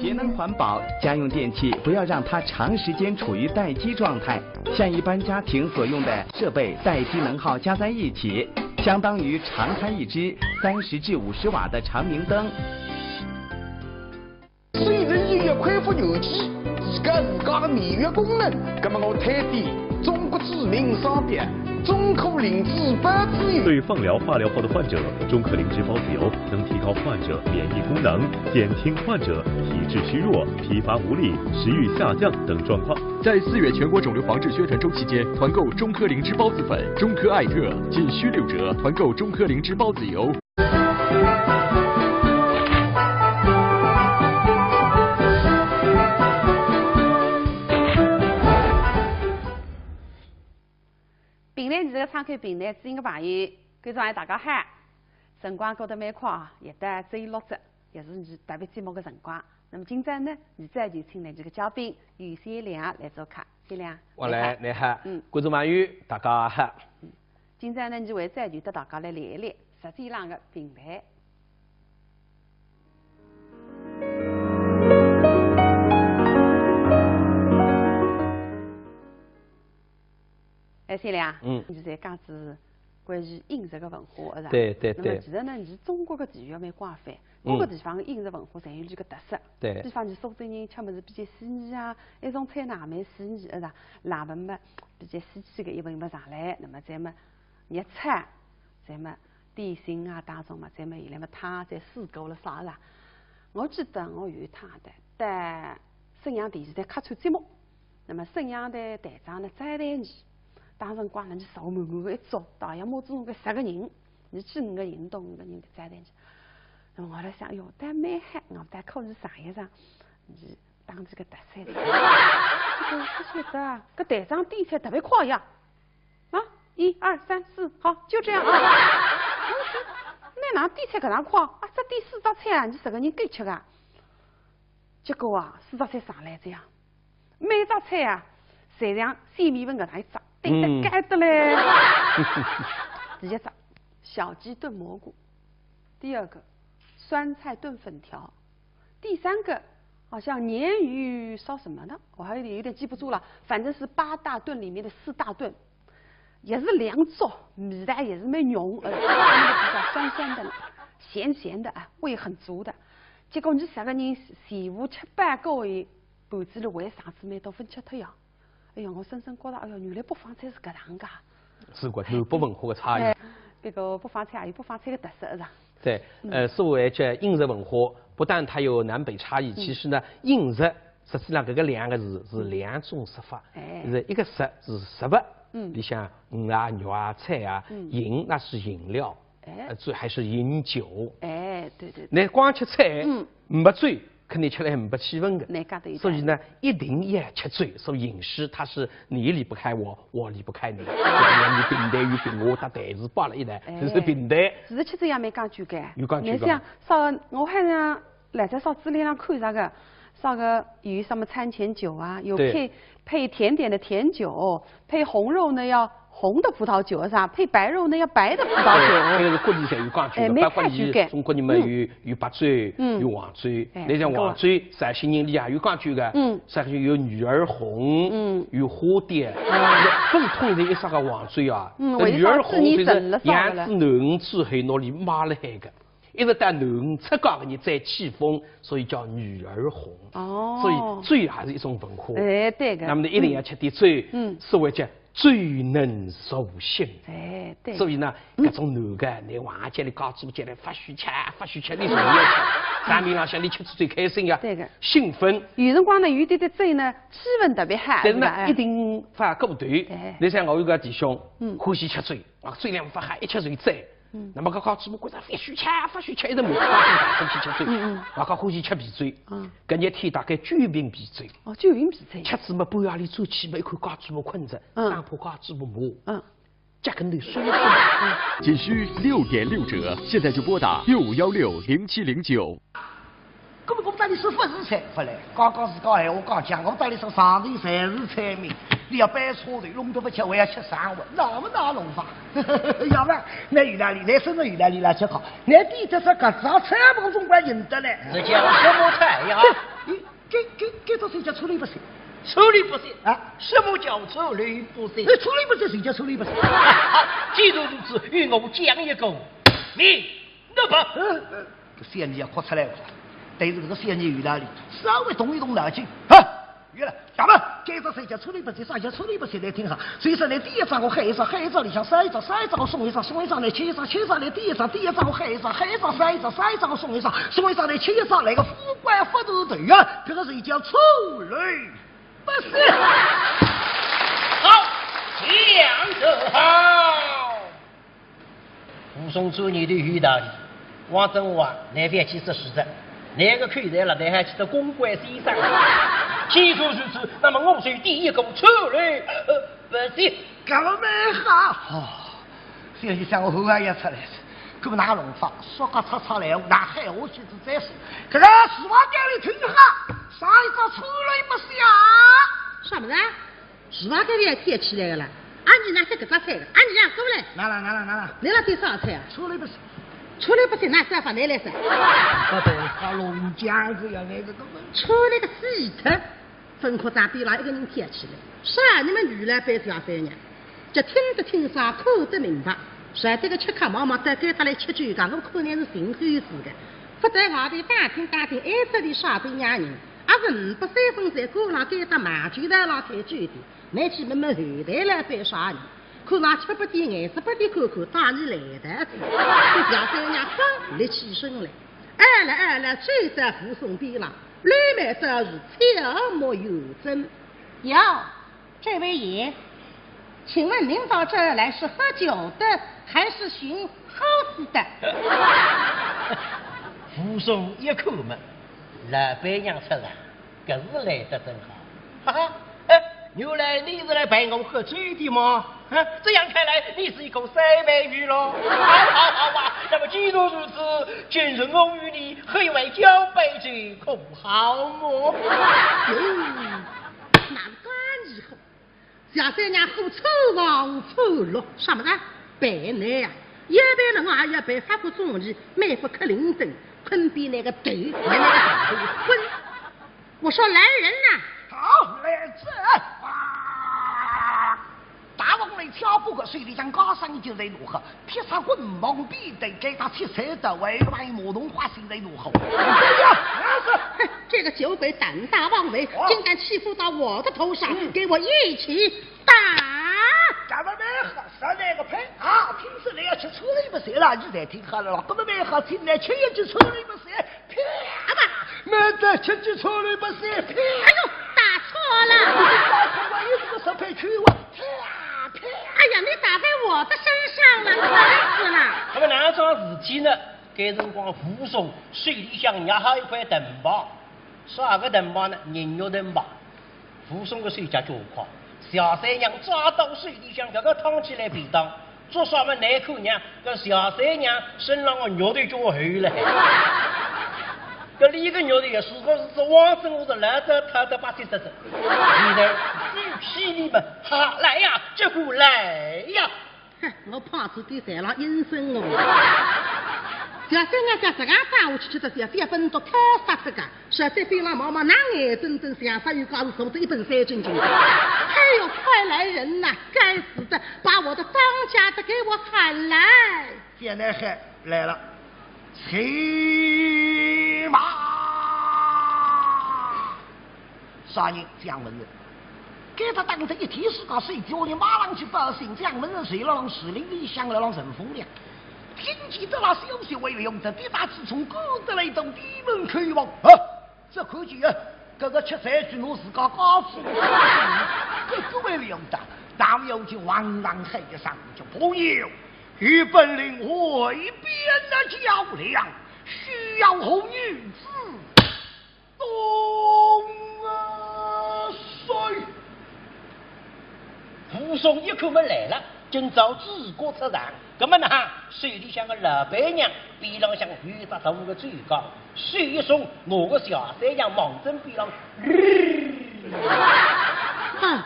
节能环保，家用电器不要让它长时间处于待机状态。像一般家庭所用的设备待机能耗加在一起，相当于常开一支三十至五十瓦的长明灯。水能日月恢复元气，提高自家的免疫功能。那么我推荐中国著名商标中科灵芝孢子油。对于放疗、化疗后的患者，中科灵芝孢子油能提高患者免疫功能，减轻患者体质虚弱、疲乏无力、食欲下降等状况。在四月全国肿瘤防治宣传周期间，团购中科灵芝孢子粉、中科艾特，仅需六折。团购中科灵芝孢子油。评弹艺术个唱口评弹，知音个朋友，观众朋友大家好。辰光过得蛮快啊，也到周六了，也是你特别寂寞个辰光。那么今朝呢，你再就请来这个嘉宾于先良来做客。先良，我来，你好。你好，嗯观众朋友，大家好。今朝呢，你为再就搭大家来聊一聊实际浪个评弹。哎，先良，嗯你在讲是关于饮食个文化，是吧？对对对那么其实呢，你是中国个地域蛮广泛，各个地方个饮食文化侪有伊个特色。对比方你苏州人吃物事比较细腻啊，一种菜呢蛮细腻，是吧？辣物事嘛比较稀奇个一物事上来，那么再么热炒，再么点心啊当中嘛，再么现在么汤再水果了啥啦。我记得我有一趟的到沈阳电视台客串节目，那么沈阳台台长呢招待你，当辰光呢你坐满满个一桌，大约么总共十个人，你去五个人到五个人个招待你。那么我来想，哟，倒蛮好，我倒可以尝一尝，你当这个特色的。这个不晓得啊，搿台长点菜特别快呀。啊，一二三四，好，就这样啊。我说，哪能点菜搿能快啊？只点四只菜啊，你十个人够吃啊？结果啊，四只菜上来这样，每只菜啊，侪像鲜米粉搿能一只，堆得高得嘞。第一只，小鸡炖蘑菇；第二个，酸菜炖粉条；第三个，好像鲶鱼烧什么呢？我还有点有点记不住了，反正是八大炖里面的四大炖。也是两种，味道也是蛮浓，呃，比较酸酸的，咸咸的啊，味很足的。结果你十个人全部吃饱过后，盘子里还剩仔蛮多，勿吃脱呀。哎呀，我深深觉着，哎呀，原来北方菜是搿能介。是个南北文化个差异。哎，搿个北方菜也有北方菜个特色，是吧？对，呃，所谓叫饮食文化，不但它有南北差异，其实呢，饮食实际上搿个两个字是两种说法，哎是一个食是食物，嗯里向鱼啊、肉啊、菜啊，嗯饮那是饮料，哎呃，酒还是饮酒。哎，对对对，那光吃菜，嗯没酒，肯定吃了没气氛的。那讲得有道理所以呢，一定要吃酒。所以饮食它是你离不开我，我离不开你。你平台与平我搭台子摆了一台，哎这是平台。其实吃酒也蛮讲究个。有讲究个侬想，啥，我好像辣在啥资料上看着个，啥个有啥么餐前酒啊，有配，配甜点的甜酒，配红肉呢要红的葡萄酒，是吧？配白肉呢要白的葡萄酒。搿个是国际上有讲究的，哎，包括伊中国人嘛有，有白酒，有黄酒，哎，侬像黄酒，绍兴人里也有讲究的，嗯，绍兴有女儿红，嗯，有花雕，勿是统称一只个黄酒啊，嗯，搿女儿红就是养仔囡之后拿伊卖了海个。 一直到囡儿出嫁个日再起封，所以叫女儿红。哦，所以酒也是一种文化。哎，对个。那么呢，一定要吃点酒，嗯，所谓叫酒能助兴。哎，对。所以呢，搿种男个，侬往家里家做起来，勿许吃，勿许吃，侬总要吃。场面浪向侬吃出最开心呀，对个，兴奋。有辰光呢，有点点醉呢，气氛特别好，但是呢，是吧？哎，一定勿过头。对。侬像我有个弟兄，嗯，欢喜吃醉，啊，酒量勿好，一吃就醉。 嗯。那么搿个主播觉着勿许吃，勿许吃，一直骂，勿许吃酒。嗯嗯。搿个欢喜吃啤酒。嗯。搿日天大概九瓶啤酒。哦，九瓶啤酒。吃仔么半夜里转去么，一看家主婆困着，嗯，生怕家主婆骂。嗯。脚跟头酸酸。嗯。仅需六点六折，现在就拨打六五幺六零七零九。 搿么我搭侬说勿是菜勿来，刚刚自家闲话讲僵，我搭侬说上头侪是菜名，侬要扳错头，弄得勿吃，还要吃生活，那么哪弄法？要不然，那有道理，那真的有道理了，吃好，那第一只搿只菜名总归认得嘞。这叫什么菜呀？这，这，这，这只菜叫臭里不是。臭里不是？啊？什么叫臭里不是？那臭里不是，谁叫臭里不是？既然如此，与我讲一个明 那么，呃，呃，搿小囡要哭出来了，但是搿个小囡有道理，稍微动一动脑筋，哈，有了，那么，搿只菜叫臭里不是，啥叫臭里不是？来听好，所以说呢，第一张我喊一张，喊一张里向烧一张，烧一张我送一张，送一张来吃一张，吃一张来第一张，第一张我喊一张，喊一张烧一张，烧一张我送一张，送一张来吃一张，来个富贵发大头呀，搿个是叫臭里不是。好，讲得好。 武松做人头有道理，王振华，侬覅去说书的，侬个口才了，侬还去得公关先生。既然如此，那么我就第一个出来，呃，不是。搿么蛮好。哦，小先生，我后来也出来了，搿么哪弄法？说个叉叉来，哪还我去是再说。搿个实话讲来听好，啥一只出来不是啊？什么呢？ 是吧？搿个也贴起来个啦。阿你拿些搿只菜个，阿你让过来。拿了，拿了，拿了。侬拿点啥菜啊？臭里不是。臭里不是，拿啥法拿来噻？不对，他弄僵子呀，那个根本。臭里个死脱，分科长边浪一个人贴起来。啥？你们女老板小三娘，就听得清爽，看得明白。晓得个吃客忙忙到该搭来吃酒个，我看侬是寻死个。勿到外头打听打听，哎，这里啥个样人？ 阿是五百三分在鼓浪该搭卖酒台浪开酒店，拿去问问后台老板啥人，看上吃不点眼色不点看看，当然来得子。搿小三娘刚立起身来，哎了哎了，走到武松边浪，柳眉倒是悄目有针。哟，这位爷， 请问您到这儿来是喝酒的，还是寻猴子的？武松一看嘛，老板娘出来，搿是来得正好。哈哈，哎，原来你是来陪我喝酒的吗？啊，这样看来，你是一个三杯女喽。好，好，好啊，那么既然如此，今日我与你喝一碗交杯酒，可好么？哟，那是干以后。 小三娘火车上火落，什么呢？陪侬呀，要陪侬也要陪法国总理，美国克林顿，困比那个头，那个头昏。我说来人呐！好，来者！啊！大王来敲不过，手里向高声一记在怒喝， 披上棍棒皮带，该搭七彩的，外外毛东花心在怒吼。哎呀，那是，哼，这个酒鬼胆大妄为，哦，竟敢欺负到我的头上，嗯，给我一起打！咱们没喝上那个牌啊，听说你要吃醋了不是啦？你再听好了，咱们没喝进来吃一记醋了不是？啪吧，没得吃记醋了不是？啪！哎呦，打错了！打错了，有这个十牌去哇？啪啪！哎呀，你打在我的身上了，疼死了！那么哪桩事体呢？该辰光武松手里向捏好一块藤牌，啥个藤牌呢？人肉藤牌。武松个手脚脚快，小三娘抓到手里向搿个烫起来便当，做啥么难看呢？搿小三娘身浪个肉头就厚了。搿里一个肉的也是，我是汪生，我是来着，他的八七十十。你的猪皮你们，好，来呀，这个来呀。哼，我胖子的在那应声哦。小三娘家这个打下去，吃的小三分都开杀这个，小三边浪望望，那眼睁睁像杀鱼干是从这一本三斤斤的。哎呦，快来人呐！该死的，把我的当家的给我喊来！现在喊来了。 谁嘛？啥人？蒋门神。该搭当着一天世界，谁叫你马上去报信？蒋门神谁了？让树林里向了，让顺风了。听见得了消息，为了用这地大之冲，赶得来到地门口望。啊，这看见啊，搿个吃菜只拿自家家子，搿个为了用的，当要就汪汪喊一声，叫朋友，与本令外边的较量， 需要红女子东啊水。武松一看么来了，今朝主角出场，搿么呢，手里向个老板娘，边浪向有一只大个酒缸，手一松，拿个小三娘望准边浪。哼，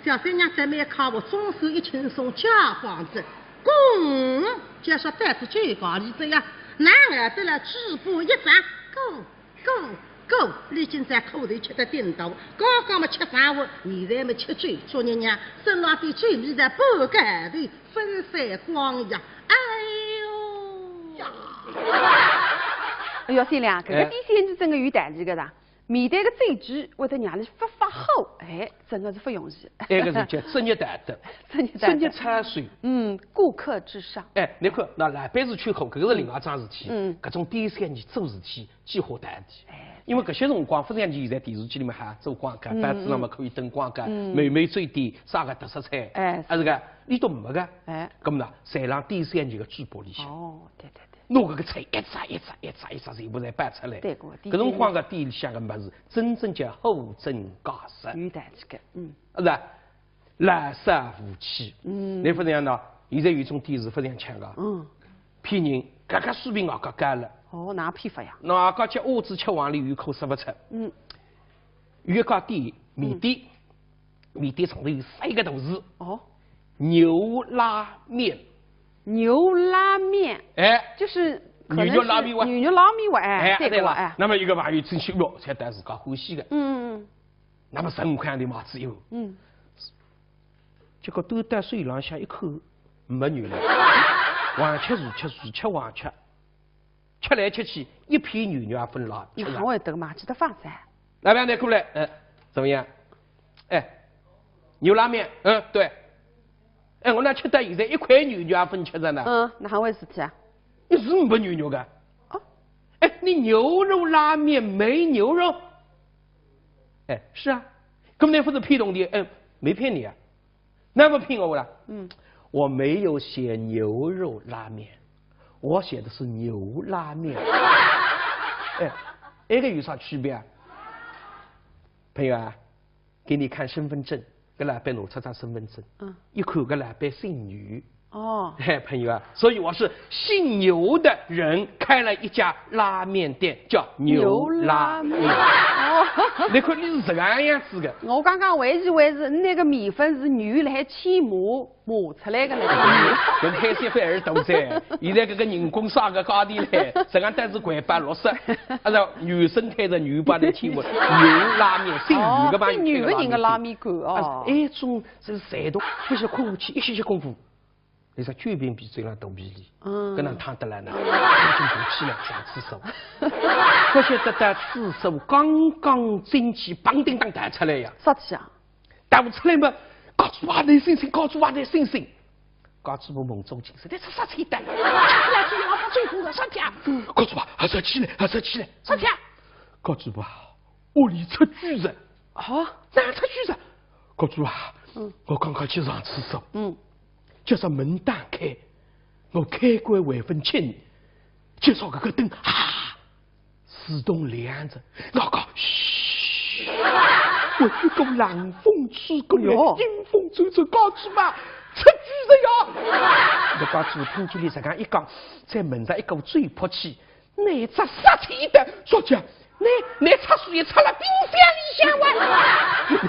小三娘在面靠我，总算一轻松，假幌子。 公，就说带出去讲，你这样，男儿得了嘴巴一张，够，够，够，你今朝苦头吃得顶多，刚刚么吃生活，现在么吃酒，做人呀，身浪的酒味道不该的分散光呀，哎呦呀！哎哟，小三娘，搿个哎。点心是真个有道理个啦。面对个酒局，会得让你发发火，哎，真个是勿容易。埃个是叫职业道德，职业道德。职业操守。嗯，顾客至上。哎，侬看，那老板是吃苦，搿个是另外一桩事体。嗯。搿种点心呢，做事体几化道理。哎。因为搿歇辰光，勿像现在电视机里面还做广告，嗯，报纸上面可以登广告，嗯。某某酒店啥个特色菜，哎，啊，是个，伊都没个。哎。搿么呢，侪辣点心搿个嘴巴里向。哦，对对对。拿搿个菜一只一只一只一只全部侪摆出来。对个，搿辰光个店里向个物事，真正叫货真价实。有道理个，嗯。是吧？ 老少无欺。嗯。侬勿像呢，现在有种店是勿像抢个。嗯。骗人，搿个水平外加高了。哦，哪骗法呀？外加吃，我只吃黄连有口说勿出。嗯。有一家店，面店，嗯。面店上头有三个大字。哦。牛拉面。牛拉面。哎。就是可能是牛肉拉面哇。牛肉拉面哇，哎，哎，对个哇，对了。哎。那么一个朋友进去，哟，菜单自家欢喜个。嗯嗯嗯。 那么十五块洋钿买仔以后，嗯。结果端到手浪向一看，没牛肉，横吃竖吃，竖吃横吃，吃来吃去，一片牛肉也勿拿吃着。哪会得嘛，吃得放噻。老板娘过来，哎，怎么样？哎，牛拉面，嗯，对。哎，我哪吃到现在一块牛肉也勿吃着呢？嗯，哪回事体啊？你是没牛肉个？啊？哎，你牛肉拉面没牛肉？ 哎，是啊，根本勿是骗东西，哎，没骗你啊，那么骗我了？嗯。我没有写牛肉拉面，我写的是牛拉面。哎，埃个有啥区别啊？朋友啊，给你看身份证，搿老板拿出张身份证，嗯。一看搿老板姓牛， 哦。嘿，朋友啊，所以我是姓牛的人开了一家拉面店，叫牛拉面。牛拉面。哦。你看你是这个样子的。我刚刚还以为是那个米粉是牛来牵磨，磨出来的那个。搿开销会儿大噻，现在搿个人工啥个价钿嘞，实际上但是块八六十，按照原生态的牛把它牵磨，牛拉面，姓牛的吧，哦，姓牛的人的拉面馆，哦。啊，哎，种是山东，不是看不起，一歇歇功夫。 伊说酒瓶鼻嘴浪肚皮里，嗯。搿能烫得来呢，已经动气了，上厕所。可是得到厕所刚刚进去，砰叮当弹出来呀。啥体啊？弹出来嘛，告诉我你醒醒，告诉我你醒醒。告诉我梦中情深，你是啥气的？起来，起来，把嘴鼓了，啥体啊？告诉我，还是起来，还是起来，啥体啊？告诉我，屋里出猪了。啊？哪出猪了？告诉我，嗯。我刚刚去上厕所。嗯。 叫啥门打开，我开关还朆清，叫啥搿个灯啊，自动亮着，我讲，嘘，我一股冷风吹过来，哟。阴风阵阵，告诉嘛，出猪了呀！我告诉听见伊实梗一讲，在门上一股嘴扑气，那只杀气的，小姐，那，那插水也插了冰箱里向哇。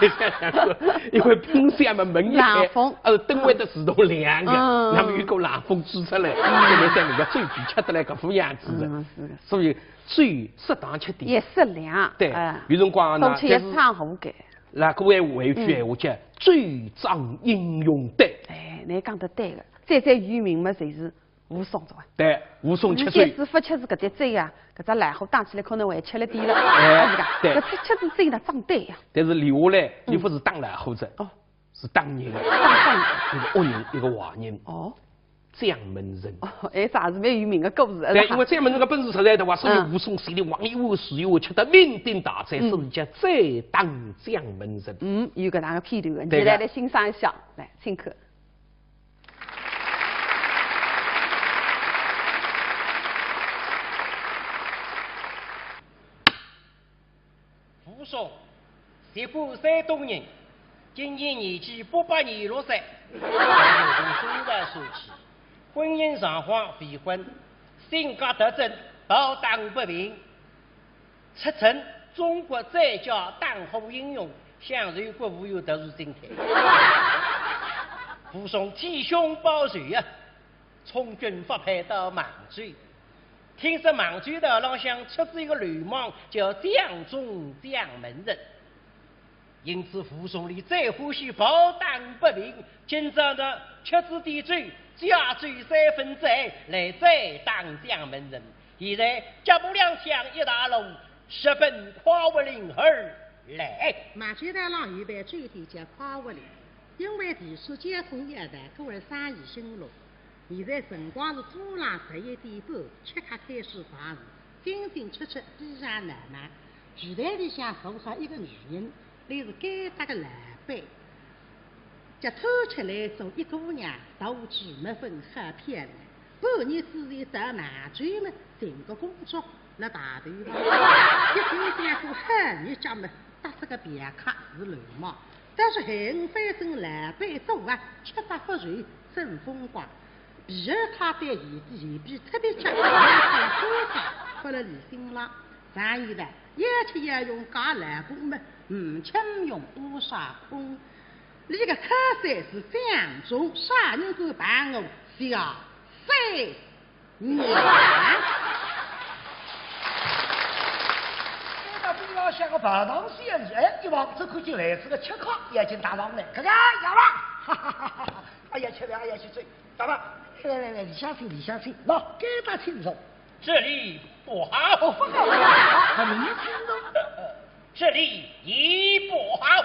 你想想看，因为冰箱嘛，门一开，冷风。呃，灯会得自动亮个，嗯。那么有股冷风吹出来，嗯。那么像人家酒皮吃得来搿副样子的。嗯，是的。所以酒适当吃点。也适量，对，哎。有辰光呢，多吃也伤喉个。但是，那各位有一句闲话叫，嗯。“酒壮英雄胆”。哎，你讲得对个，最最有名嘛，就是 武松是吧？对，武松吃醉。一开始勿吃是搿只醉啊，搿只老虎打起来可能还吃了点了，哎，是吧？对。搿只吃仔醉呢，长胆呀。但是留下来，嗯。又勿是打老虎子，哦。是打人的。打人。一个恶人，一个坏人。哦。将门人。哦，哎，啥是蛮有名的故事，对，是吧？因为将门人的本事实在的话，所以嗯。武松心里往一窝水，一窝吃得酩酊大醉，嗯。所以叫醉打将门人。嗯，有搿能个片段的，对的。你来来欣赏一下，来，请看。 武松，籍贯山东人，今年年纪八百廿六岁，从生辰光说起，婚姻状况未婚，性格特征，暴打不平， 出身中国最佳打虎英雄，享受国务院特殊津贴。武松挺胸报仇啊，充军发配到孟州。听说孟州道浪向出仔一个流氓，叫将中将门人。 因此武松俚最欢喜暴打不平，今朝呢，吃仔点酒，借酒三分醉，来醉打将门人。现在脚步踉跄一大路，直奔快活林而来。孟州道浪有爿酒店叫快活林，因为地势交通要道，故而生意兴隆。 现在辰光是早浪十一点半，吃客开始访市，进进出出非常闹闹。柜台里向坐上一个女人，俚是该搭个老板。脚探出来坐一姑娘，斗志没分好漂亮。半日之前到孟州么，寻个工作辣排头浪。一看见个好日脚么，搭仔个嫖客是流氓。 但是还勿翻身来背走啊，吃得勿愁真风光。皮鞋踏对鞋底，鞋皮特别结，穿了高跟，勿勒里心浪。常言道，要吃要用假老公么，呒吃呒用乌纱空。俚个靠山是将中，啥人敢碰我下山？ 娘。再到边浪向个跑堂小二，哎，一望仔看见来仔个吃客，眼睛大望呢，搿个呀啦，哈哈哈哈哈！哎呀，吃饭，哎呀，去追，大王，来来来，里向请，里向请，喏，该搭请坐。这里不好。哦，勿好，勿好，勿能请坐。这里也不好。